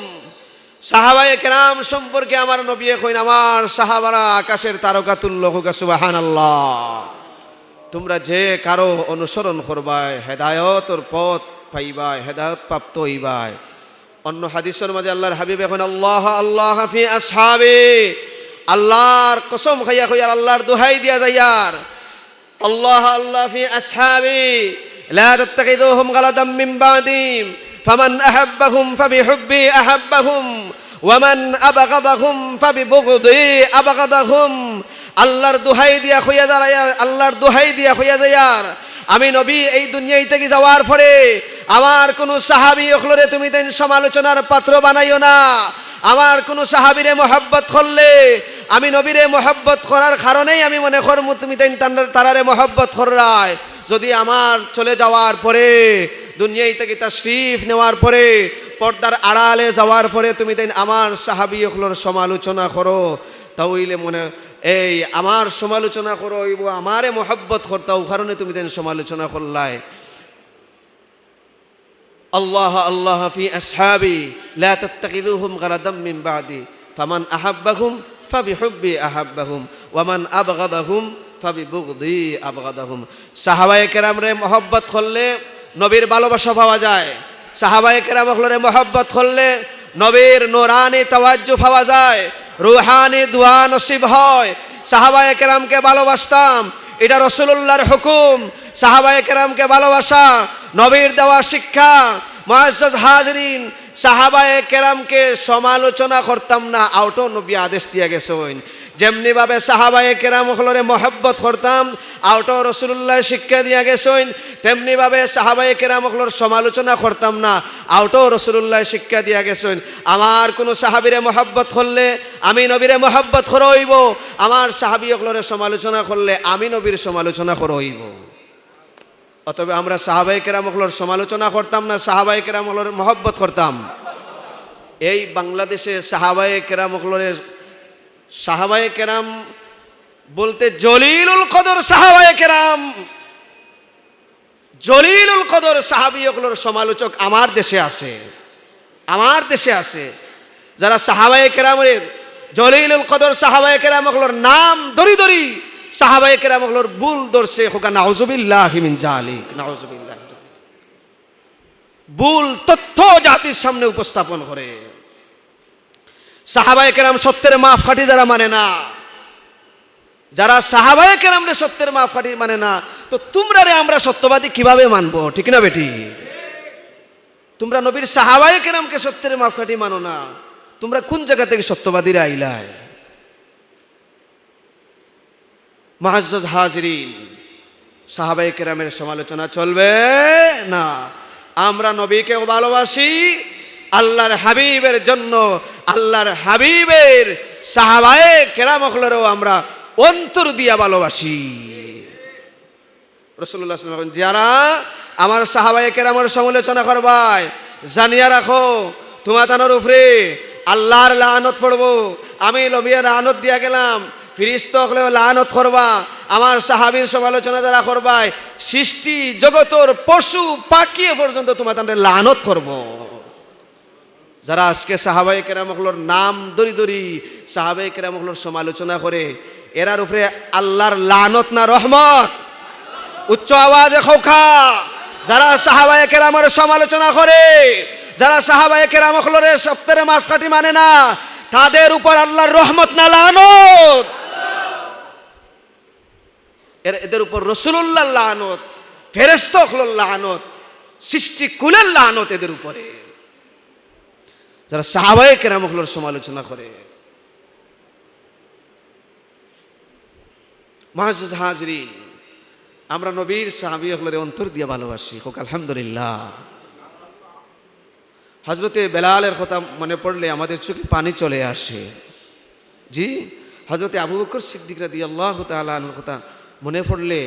সাহাবায়ে কেরাম সম্পর্কে আমার নবীয়ে কইন, আমার সাহাবারা আকাশের তারকা তুল্য, কউক্কা সুবহানাল্লাহ। তুমরা যে কারো অনুসরণ করবায়, হেদায়তর পথ পাইবায়, হেদায়ত প্রাপ্ত অইবায়। অন্য হাদিসর মাঝে আল্লাহর হাবিবে কইন, আল্লাহ আল্লাহ ফি আসহাবি, আল্লাহর কসম খাইয়া কইয়ার, আল্লাহর দোহাই দিয়া যাইয়ার, আল্লাহ আল্লাহ ফি আসহাবি, লা তাত্তাখিযুহুম গারাদাম মিন বাদি, ফামান আহাব্বাহুম ফাবিহুব্বি আহাব্বাহুম, ওয়ামান আবগাদাহুম ফাবিবুগদি আবগাদাহুম। আল্লাহর দোহাই দিয়া কইয়া যাইয়ার, আল্লাহর দোহাই দিয়া কইয়া যাইয়ার, আমি নবী এই দুনিয়াই থাকি যাওয়ার পরে আমার কুনু সাহাবি অকলরে তুমি তাইন সমালোচনার পাত্র বানাইও না। আমার কুনু সাহাবিরে মহব্বত করলে, আমি নবীরে মহব্বত করার কারণেই আমি মনে করমু তুমি তাইন তান-, তারারে মহব্বত কররায়। যদি আমার চলে যাওয়ার পরে, দুনিয়াই থাকি তাশরিফ নেওয়ার পরে, পর্দার আড়ালে যাওয়ার পরে তুমি তাইন আমার সাহাবি অকলর সমালোচনা করো, তা অইলে মনে, এই আমার সমালোচনা করো অইবো, আমারে মহব্বত করতা, অউ কারণে তুমি তাইন সমালোচনা করলায়। আল্লাহ আল্লাহ ফি আসহাবি, লা তাত্তাখিযুহুম গারাদাম মিন বাদি, ফামান আহাব্বাহুম ফাবিহুব্বি আহাব্বাহুম, ওয়ামান আবগাদাহুম ফাবিবুগদি আবগাদাহুম। সাহাবায়ে কেরামরে মহব্বত করলে নবীর ভালোবাসা পাওয়া যায়। সাহাবায়ে কেরাম অকলরে মহব্বত করলে নবীর নুরানি তাওয়াজ্জু পাওয়া যায়, রুহানি দোয়া নসিব হয়। সাহাবায়ে কেরামকে ভালোবাসতাম, ইটা রাসূলুল্লাহর হুকুম। সাহাবায়ে কেরামকে ভালোবাসা, নবীর দেওয়া শিক্ষা। মুআজ্জাজ হাজিরিন, সাহাবায়ে কেরামকে সমালোচনা করতাম না, অউটাও নবী আদেশ দিয়া গেছইন। যেমনি ভাবে সাহাবায়ে কেরাম অকলরে মহব্বত করতাম, অউটাও রাসূলুল্লায় শিক্ষা দিয়া গেছইন, তেমনি ভাবে সাহাবায়ে কেরাম অকলর সমালোচনা করতাম না, অউটাও রাসূলুল্লায় শিক্ষা দিয়া গেছইন। আমার কুনু সাহাবিরে মহব্বত করলে আমি নবীরে মহব্বত করা অইবো, আমার সাহাবি অকলরে সমালোচনা করলে আমি নবীর সমালোচনা করা অইবো। অতএব আমরা সাহাবায়ে কেরাম অকলর সমালোচনা করতাম না, সাহাবায়ে কেরাম অকলর মহব্বত করতাম। এই বাংলাদেশে সাহাবায়ে কেরাম অকলরে, সাহাবায়ে কেরাম বলতে জলিলুল কদর সাহাবায়ে কেরাম, জলিলুল কদর সাহাবি অকলর সমালোচক আমার দেশে আছে, আমার দেশে আছে। যারা সাহাবায়ে কেরামরে, জলিলুল কদর সাহাবায়ে কেরাম অকলর নাম ধরি ধরি সাহাবায়ে কেরাম অকলর ভুল ধরছে, কউক্কা নাউজুবিল্লাহি মিন জালিক, নাউজুবিল্লাহ। ভুল তথ্য জাতির সামনে উপস্থাপন করে। সাহাবায়ে কেরাম সত্যের মাপকাঠি যারা মানে না, যারা সাহাবায়ে কেরামরে সত্যের মাপকাঠি মানে না, তো তুমরারে আমরা সত্যবাদী কিভাবে মানবো? ঠিক না বেঠিক? তুমরা নবীর সাহাবায়ে কেরামকে সত্যের মাপকাঠি মানো না, তুমরা কুন জাগা থাকি সত্যবাদীরা আইলায়? মুআজ্জাজ হাজিরিন, সাহাবায়ে কেরামের সমালোচনা চলবে না। আমরা নবীকেও ভালোবাসি, আল্লাহর হাবিবের জন্য, আল্লাহর হাবিবের সাহাবায়ে কেরাম অকলরেও আমরা অন্তর দিয়া ভালোবাসি। রাসূলুল্লাহ সাল্লাল্লাহু আলাইহি ওয়াসাল্লাম, যারা আমার সাহাবায়ে কেরামের সমালোচনা করবায়, জানিয়া রাখো, তুমাতানর উপরে আল্লাহর লানত পড়বো। আমি নবীয়ে লানত দিয়া গেলাম, ফিরিস্তা অকলেও লানত করবা। আমার সাহাবির সমালোচনা যারা করবায়, সৃষ্টি জগতর পশু পাখিয়ে পর্যন্ত তুমাতানরে লানত করবো। যারা আজকে সাহাবায়ে কেরাম অকলর নাম ধরি ধরি সাহাবায়ে কেরাম অকলর সমালোচনা করে, এরার উপরে আল্লাহর লানত না রহমত? উচ্চ আওয়াজে কউক্কা। যারা সাহাবায়ে কেরামর সমালোচনা করে, যারা সাহাবায়ে কেরাম অকলরে সত্যের মাপকাঠি মানে না, তাদের উপর আল্লাহর রহমত না লানত? এর, এদের উপর রাসূলুল্লাহর লানত, ফেরেশতা অকলর লানত, সৃষ্টি কুলের লানত এদের উপরে, যারা সাহাবায়ে কেরাম অকলর সমালোচনা করে। মুআজ্জাজ হাজিরিন, আমরা নবীর সাহাবী অকলরে অন্তর দিয়া ভালোবাসি, কউক্কা আলহামদুলিল্লাহ। হযরতে বেলালের কথা মনে পড়লে আমাদের চোখে পানি চলে আসে। জি, হযরতে আবু বকর সিদ্দিক রাদিয়াল্লাহু তাআলা আনহুর কথা মনে পড়লে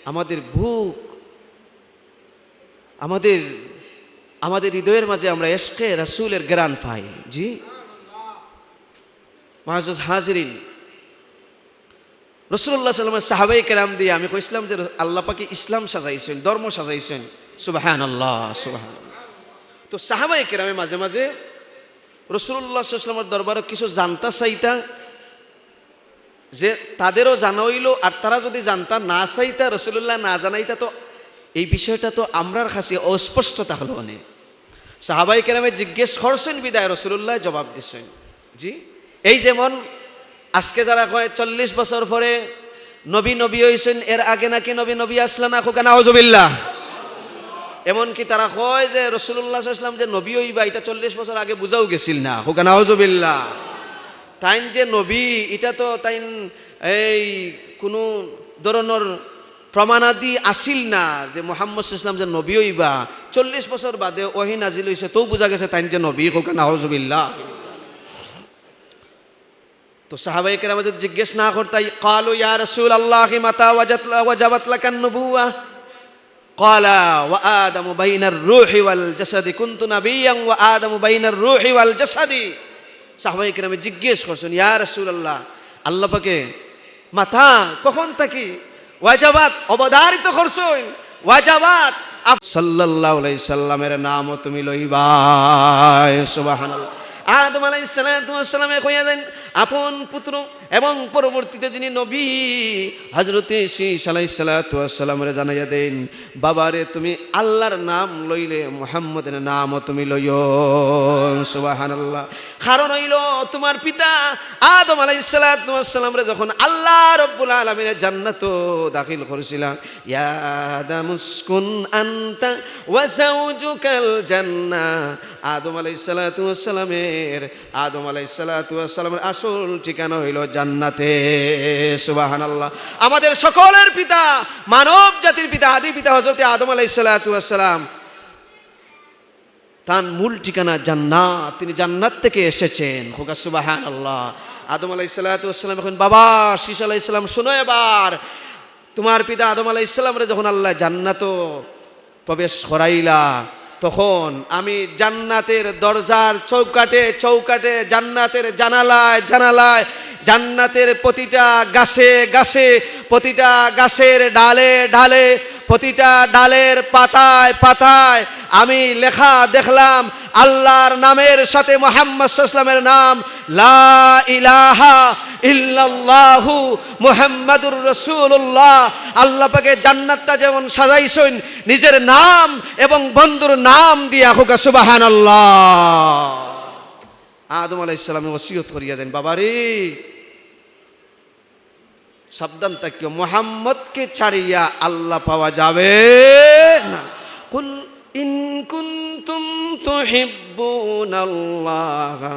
আমাদের বুক, আমাদের, আমাদের হৃদয়ের মাঝে আমরা ইশকে রাসূলের ঘ্রাণ পাই। জি, মুআজ্জাজ হাজিরিন, রাসূলুল্লাহ সাল্লাল্লাহু আলাইহি ওয়াসাল্লামের সাহাবায়ে কেরাম দিয়া আমি কইছিলাম যে আল্লাহ পাকে ইসলাম সাজাইছইন, ধর্ম সাজাইছইন। সুবহানাল্লাহ, সুবহানাল্লাহ। তো সাহাবায়ে কেরামে মাঝে মাঝে রাসূলুল্লাহ সাল্লাল্লাহু আলাইহি ওয়াসাল্লামের দরবারো কিছু জানতা চাইতা, যে তাদেরও জানা অইলো, আর তারা যুদি জানতা না চাইতা, রাসূলুল্লাহ না জানাইতা, তো এই বিষয়টা তো আমরার কাছে অস্পষ্ট থাকলো অনে। সাহাবায়ে কেরামে জিজ্ঞেস করছইন বিধায় রাসূলুল্লাহ জবাব দিছইন। জি, এই যেমন আজকে যারা কয় চল্লিশ বছর পরে নবী নবী অইছইন, এর আগে নাকি নবী নবী আছলা না, কউক্কা নাউজুবিল্লাহ। এমনকি তারা কয় যে রাসূলুল্লাহ সাল্লাল্লাহু আলাইহি ওয়াসাল্লাম যে নবী অইবা, ইটা চল্লিশ বছর আগে বুঝাও গেছিল না, কউক্কা নাউজুবিল্লাহ। তাইন যে নবী, ইটা তো তাইন এই কুনু ধরনর প্রমাণাদি আছিল না যে মুহাম্মদ সাল্লাল্লাহু আলাইহি ওয়াসাল্লাম যে নবী অইবা। চল্লিশ বছর বাদে ওহী নাজিল অইছে, তেউ বুঝা গেছে তাইন যে নবী, কউক্কা নাউজুবিল্লাহ। তো সাহাবায়ে কেরামে যুদি জিজ্ঞেস না করতা, قالوا يا رسول الله متى وجت-, وجبت لك النبوة؟ قال وآدم بين الروح والجسد، كنت نبيا وآدم بين الروح والجسد। সাহাবায়ে কেরামে জিজ্ঞেস করছইন, ইয়া রাসূলুল্লাহ, আল্লাহ পাকে মাতা কখন থাকি ওয়াজাবাত অবধারিত করছইন, ওয়াজাবাত আপ-, সাল্লাল্লাহু আলাইহি সাল্লামের নামও তুমি লইবায়। সুবহানাল্লাহ। আদম আলাইহিস সালাতু ওয়াস সালামে কইয়া দেন আপন পুত্র এবং পরবর্তীতে যিনি নবী হযরতে শীশ আলাইহিস সালাতু ওয়াস সালামরে জানাইয়া দেন, বাবারে, তুমি আল্লাহর নাম লইলে মুহাম্মদের নামও তুমি লইও। সুবহানাল্লাহ। কারণ অইলো, তুমার পিতা আদম আলাইহিস সালাতু ওয়াস সালামরে যখন আল্লাহ রাব্বুল আলামিনে জান্নাতো দাখিল করছিলা, ইয়া আদামু উসকুন আনতা ওয়া যাওজুকাল জান্নাহ, আদম আলাইহিস সালাতু ওয়াস সালামের, আদম আলাইহিস সালাতু ওয়াস সালামের আসল ঠিকানা অইলো জান্নাতে। সুবহানাল্লাহ। আমাদের সকলের পিতা, মানব জাতির পিতা, আদি পিতা হযরতে আদম আলাইহিস সালাতু ওয়াস সালাম, তান মূল ঠিকানা জান্নাত, তিনি জান্নাত থেকে এসেছেন। কউক্কা সুবহানাল্লাহ। আদম আলাইহিস সালাতু ওয়াস সালামে কইন, বাবা শীশ আলাইহিস সালাম, শুনো এবার, তুমার পিতা আদম আলাইহিস সালামরে যখন আল্লায় জান্নাতো প্রবেশ করাইলা, তখন আমি জান্নাতের দরজার চৌকাঠে চৌকাঠে, জান্নাতের জানালায় জানালায়, জান্নাতের প্রতিটা গাছে গাছে, প্রতিটা গাছের ডালে ডালে, প্রতিটা ডালের পাতায় পাতায় আমি লেখা দেখলাম আল্লাহর নামের সাথে মুহাম্মদ সাল্লাল্লাহু আলাইহি ওয়াসাল্লামের নাম, লা ইলাহা ইল্লাল্লাহু মুহাম্মাদুর রাসূলুল্লাহ। আল্লাহ পাকে জান্নাতটা যেমন সাজাইছইন নিজের নাম এবং বন্ধুর নাম দিয়া, কউক্কা সুবহানাল্লাহ। আদম আলাইহিস সালামে ওসিয়ত করিয়া যাইন, বাবারে, সাবধান থাকিও, মুহাম্মদকে ছাড়িয়া আল্লাহ পাওয়া যাবে না। কুল ইন কুনতুম তুহিব্বুনাল্লাহা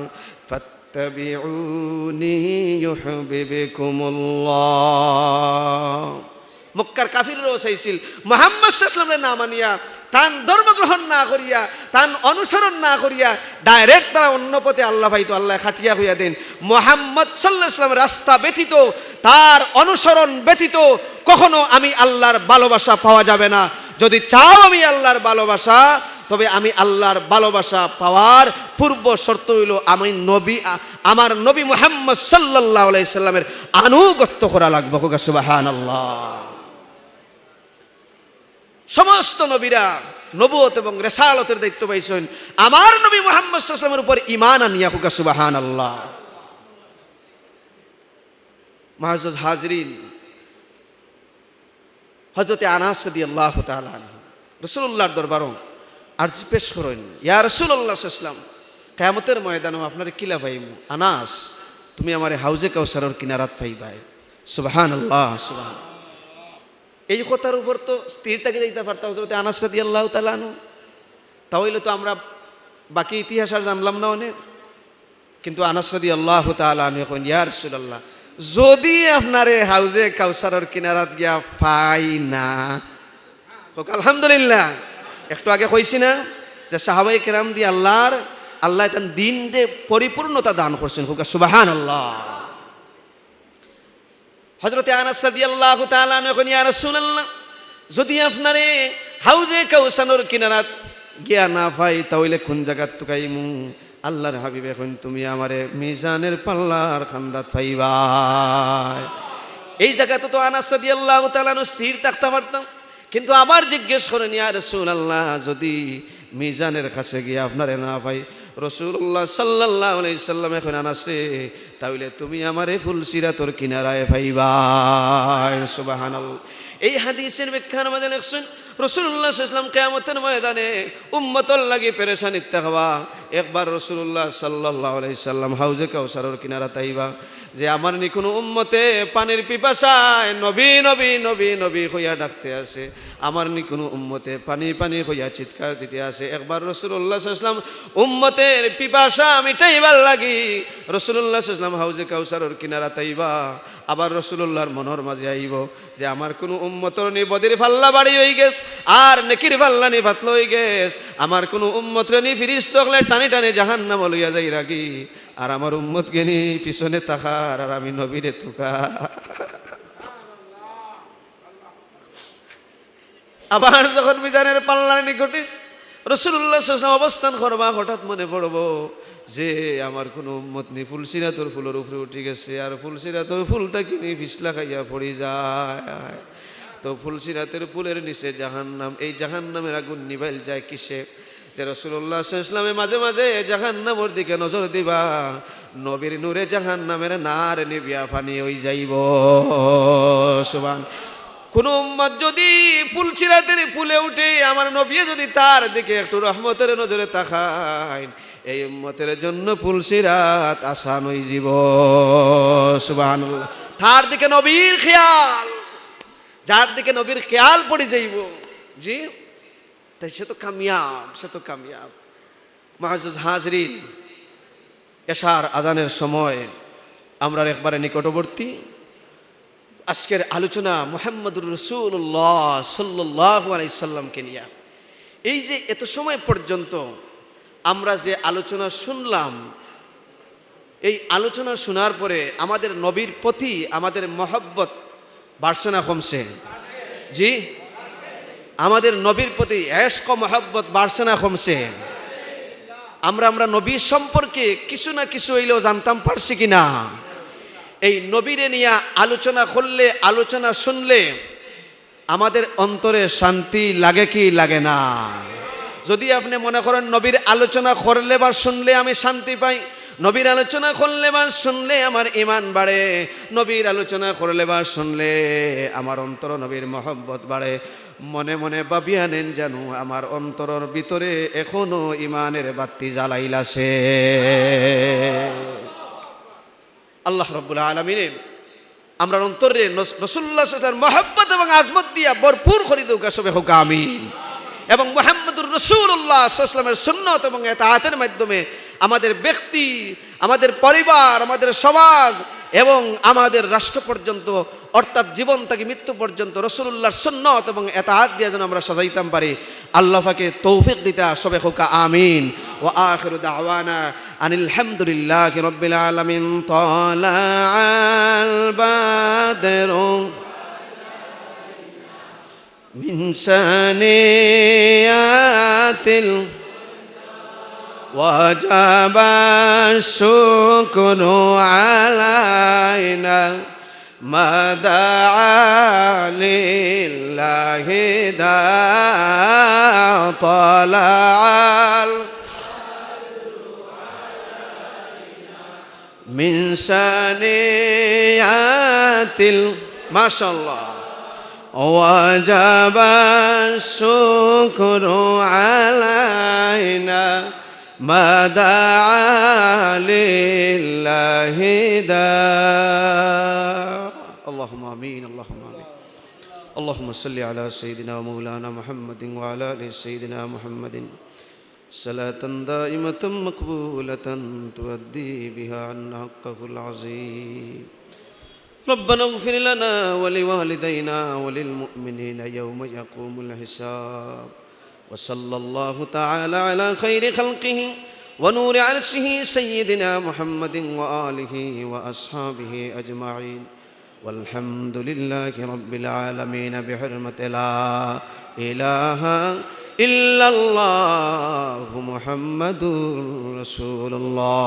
ফাত্তাবিউনি ইউহবিবকুমুল্লাহ। মক্কার কাফিররাও চাইছিল মুহাম্মদ সাল্লাল্লাহু আলাইহি ওয়াসাল্লামরে না মানিয়া, তান ধর্মগ্রহণ না করিয়া, তান অনুসরণ না করিয়া, direct তারা অন্য পথে আল্লাহ পাইতো। আল্লায় কাটিয়া কইয়া দেন, মুহাম্মদ সাল্লাল্লাহু আলাইহি ওয়াসাল্লাম রাস্তা ব্যতীত, তার অনুসরণ ব্যতীত কখনো আমি আল্লাহর ভালোবাসা পাওয়া যাবে না। যদি চাও আমি আল্লাহর ভালোবাসা, তবে আমি আল্লাহর ভালোবাসা পাওয়ার পূর্ব শর্ত অইলো আমি নবী, আ-, আমার নবী মুহাম্মদ সাল্লাল্লাহু আলাইহি ওয়াসাল্লামের আনুগত্য করা লাগবো। কউক্কা সুবহানাল্লাহ। সমস্ত নবীরা নবুয়ত এবং রেসালতের দায়িত্ব পাইছইন, আমার নবী মুহাম্মদ সাল্লাল্লাহু আলাইহি ওয়াসাল্লামের উপর ঈমান আনিয়া, কউক্কা সুবহানাল্লাহ। মুআজ্জাজ হাজিরিন, হযরতে আনাস রাদিয়াল্লাহু তাআলা আনহু রাসূলুল্লাহর দরবারো আরজি পেশ করইন, ইয়া রাসূলুল্লাহ সাল্লাল্লাহু আলাইহি ওয়াসাল্লাম, কিয়ামতের ময়দানো আপনারে কিলা পাইমু? আনাস, তুমি আমারে হাউজে কাউসারর কিনারাত পাইবায়। সুবহানাল্লাহ, সুবহান। এই কথার উপর তো স্থির থাকি যাইতা পারতা হযরতে আনাস রাদিয়াল্লাহু তাআলা আনহু। তা অইলে তো আমরা বাকি ইতিহাস আর জানলাম না অনে। কিন্তু আনাস রাদিয়াল্লাহু তাআলা আনহু কইন, ইয়া রাসূলুল্লাহ, যদি আপনারে হাউজে কাউসারর কিনারাত গিয়া পাই না, কউক্কা আলহামদুলিল্লাহ। একটু আগে কইছি না যে সাহাবায়ে কেরাম দি আল্লাহর, আল্লায় তান দ্বীনরে পরিপূর্ণতা দান করছইন, কউক্কা সুবহানাল্লাহ। হযরতে আনাস রাদিয়াল্লাহু তাআলা আনহু কইন, ইয়া রাসূলুল্লাহ, যদি আপনারে হাউজে কাউসারর কিনারাত গিয়া না পাই, তা অইলে কুন জাগাত তুকাইমু? আল্লাহর হাবিবে কইন, "তুমি আমারে মিজানের পাল্লার খান্দাত পাইবায়।" এই জাগাত তো আনাস রাদিয়াল্লাহু তাআলা আনহু স্থির থাকতা পারতা, কিন্তু আবার জিজ্ঞেস করইন, "ইয়া রাসূলুল্লাহ, যুদি মিজানের কাছে গিয়া আপনারে না পাই?" রাসূলুল্লাহ সাল্লাল্লাহু আলাইহি সাল্লামে কইন, "আনাস রে, তা অইলে তুমি আমারে ফুলসিরাতর কিনারায় পাইবায়।" সুবহানাল্লাহ। এই হাদিসের ব্যাখ্যার মাঝে লেখছইন, রাসূলুল্লাহ সাল্লাল্লাহু আলাইহি সাল্লাম কিয়ামতের ময়দানে উম্মতর লাগি পেরেশানিত থাকবা। একবার রাসূলুল্লাহ সাল্লাল্লাহু আলাইহি সাল্লাম হাউজে কাউসারর কিনারাত আইবা, যে আমার নি কুনু উম্মতে পানির পিপাসায় নবী, নবী, নবী, নবী কইয়া ডাকতে আছে, আমার নি কুনু উম্মতে পানি, পানি কইয়া চিৎকার দিতে আছে। একবার রাসূলুল্লাহ সাল্লাল্লাহু আলাইহি সাল্লাম উম্মতের পিপাসা মিটাইবার লাগি রাসূলুল্লাহ সাল্লাল্লাহু আলাইহি সাল্লাম হাউজে কাউসারর কিনারাত আইবা। আবার রাসূলুল্লাহর মনর মাঝে আইবো যে আমার কুনু উম্মতর নি বদির পাল্লা ভারি অইগেছ, আর নেকির পাল্লা নি পাতলা অইগেছ, আমার কুনু উম্মতরে নি ফিরিস্তা অকলে টানি টানি জাহান্নামো লইয়া যাইরাগি, আর আমার উম্মতগিনি পিছনে থাকার, আর আমি নবীরে তুকার। আবার যখন মিজানের পাল্লার নিকটে রাসূলুল্লাহ সাল্লাল্লাহু আলাইহি ওয়াসাল্লাম অবস্থান করবা, হঠাৎ মনে পড়বো যে আমার কুনু উম্মত নি ফুলসিরাতর ফুলর উপরে উঠি গেছে, আর ফুলসিরাতর ফুল থাকি নি পিছলা খাইয়া পড়ি যায়। তো ফুলসিরাতর ফুলর নিচে জাহান্নাম, এই জাহান্নামের আগুন নিবাইল যায় কিসে? যে রাসূলুল্লাহ সাল্লাল্লাহু আলাইহি ওয়াসাল্লামে মাঝে মাঝে জাহান্নামর দিকে নজর দিবা, নবীর নূরে জাহান্নামের নার নিবিয়া পানি অই যাইবো। সুবহান। কুনু উম্মত যুদি ফুলসিরাতর ফুলে উঠে, আমার নবী যুদি তার দিকে একটু রহমতের নজরে তাকাইন, এই উম্মতের জন্য ফুলসিরাত আসান অই যাইবো। সুবহানাল্লাহ। তার দিকে নবীর খেয়াল, যার দিকে নবীর খেয়াল পড়ি যাইবো, জি, তাই সে তো কামিয়াব, সে তো কামিয়াব। মুআজ্জাজ হাজিরিন, এশার আজানের সময় আমরার একবারে নিকটবর্তী। আজকের আলোচনা মুহাম্মাদুর রাসূলুল্লাহ সাল্লাল্লাহু আলাইহি সাল্লামকে নিয়া। এই যে এত সময় পর্যন্ত আমরা যে আলোচনা শুনলাম, এই আলোচনা শোনার পরে আমাদের নবীর প্রতি আমাদের মহব্বত বাড়ছে না কমছে? জি, আমাদের নবীর প্রতি এশক মহব্বত বাড়ছে না কমছে? আমরা, আমরা নবীর সম্পর্কে কিছু না কিছু অইলেও জানতাম পারছি কি না? এই নবীরে নিয়া আলোচনা করলে, আলোচনা শুনলে আমাদের অন্তরে শান্তি লাগে কি লাগে না? যদি আপনি মনে করেন নবীর আলোচনা করলে বা শুনলে আমি শান্তি পাই, নবীর আলোচনা করলে বা শুনলে আমার ঈমান বাড়ে, নবীর আলোচনা করলে বা শুনলে আমার অন্তর নবীর মহব্বত বাড়ে, মনে মনে ভাবিয়া নেন যেন আমার অন্তরর ভিতরে এখনো ঈমানের বাতি জ্বালাইল আছে। আল্লাহ রাব্বুল আলামিনে আমরার অন্তরে নস-, রাসূলুল্লাহ সাল্লাল্লাহু আলাইহি ওয়াসাল্লামের মহব্বত এবং আজমত দিয়া ভরপুর করি দেউক্কা, সবে কউক্কা আমিন। এবং মুহাম্মাদুর রাসূলুল্লাহ সাল্লাল্লাহু আলাইহি ওয়াসাল্লামের সুন্নত এবং এতাআতের মাধ্যমে আমাদের ব্যক্তি, আমাদের পরিবার, আমাদের সমাজ এবং আমাদের রাষ্ট্র পর্যন্ত, অর্থাৎ জীবন থাকি মৃত্যু পর্যন্ত রাসূলুল্লাহর সুন্নত এবং এতাআত দিয়া যেন আমরা সাজাইতাম পারি। আল্লাহ পাকে তৌফিক দিতা, সবে কউক্কা আমিন। وآخر دعوانا أن الحمد لله رب العالمين. طلع البدر من ثنيات ال-، وجب الشكر علينا ما دعا لله داع. طلع ال-، من ثنيات ال-، ما شاء الله. وجب الشكر علينا ما دعا لله داع. اللهم آمين، اللهم آمين. اللهم صل على سيدنا ومولانا محمد وعلى آل سيدنا محمد صلاة دائمة مقبولة تؤدي بها عنا حقه العظيم. ربنا اغفر لنا ولوالدينا وللمؤمنين يوم يقوم الحساب. وصلى الله تعالى على خير خلقه ونور عرشه سيدنا محمد وآله وأصحابه أجمعين. والحمد لله رب العالمين بحرمة لا إله ইল্লাল্লাহু মুহাম্মাদুর রাসূলুল্লাহ।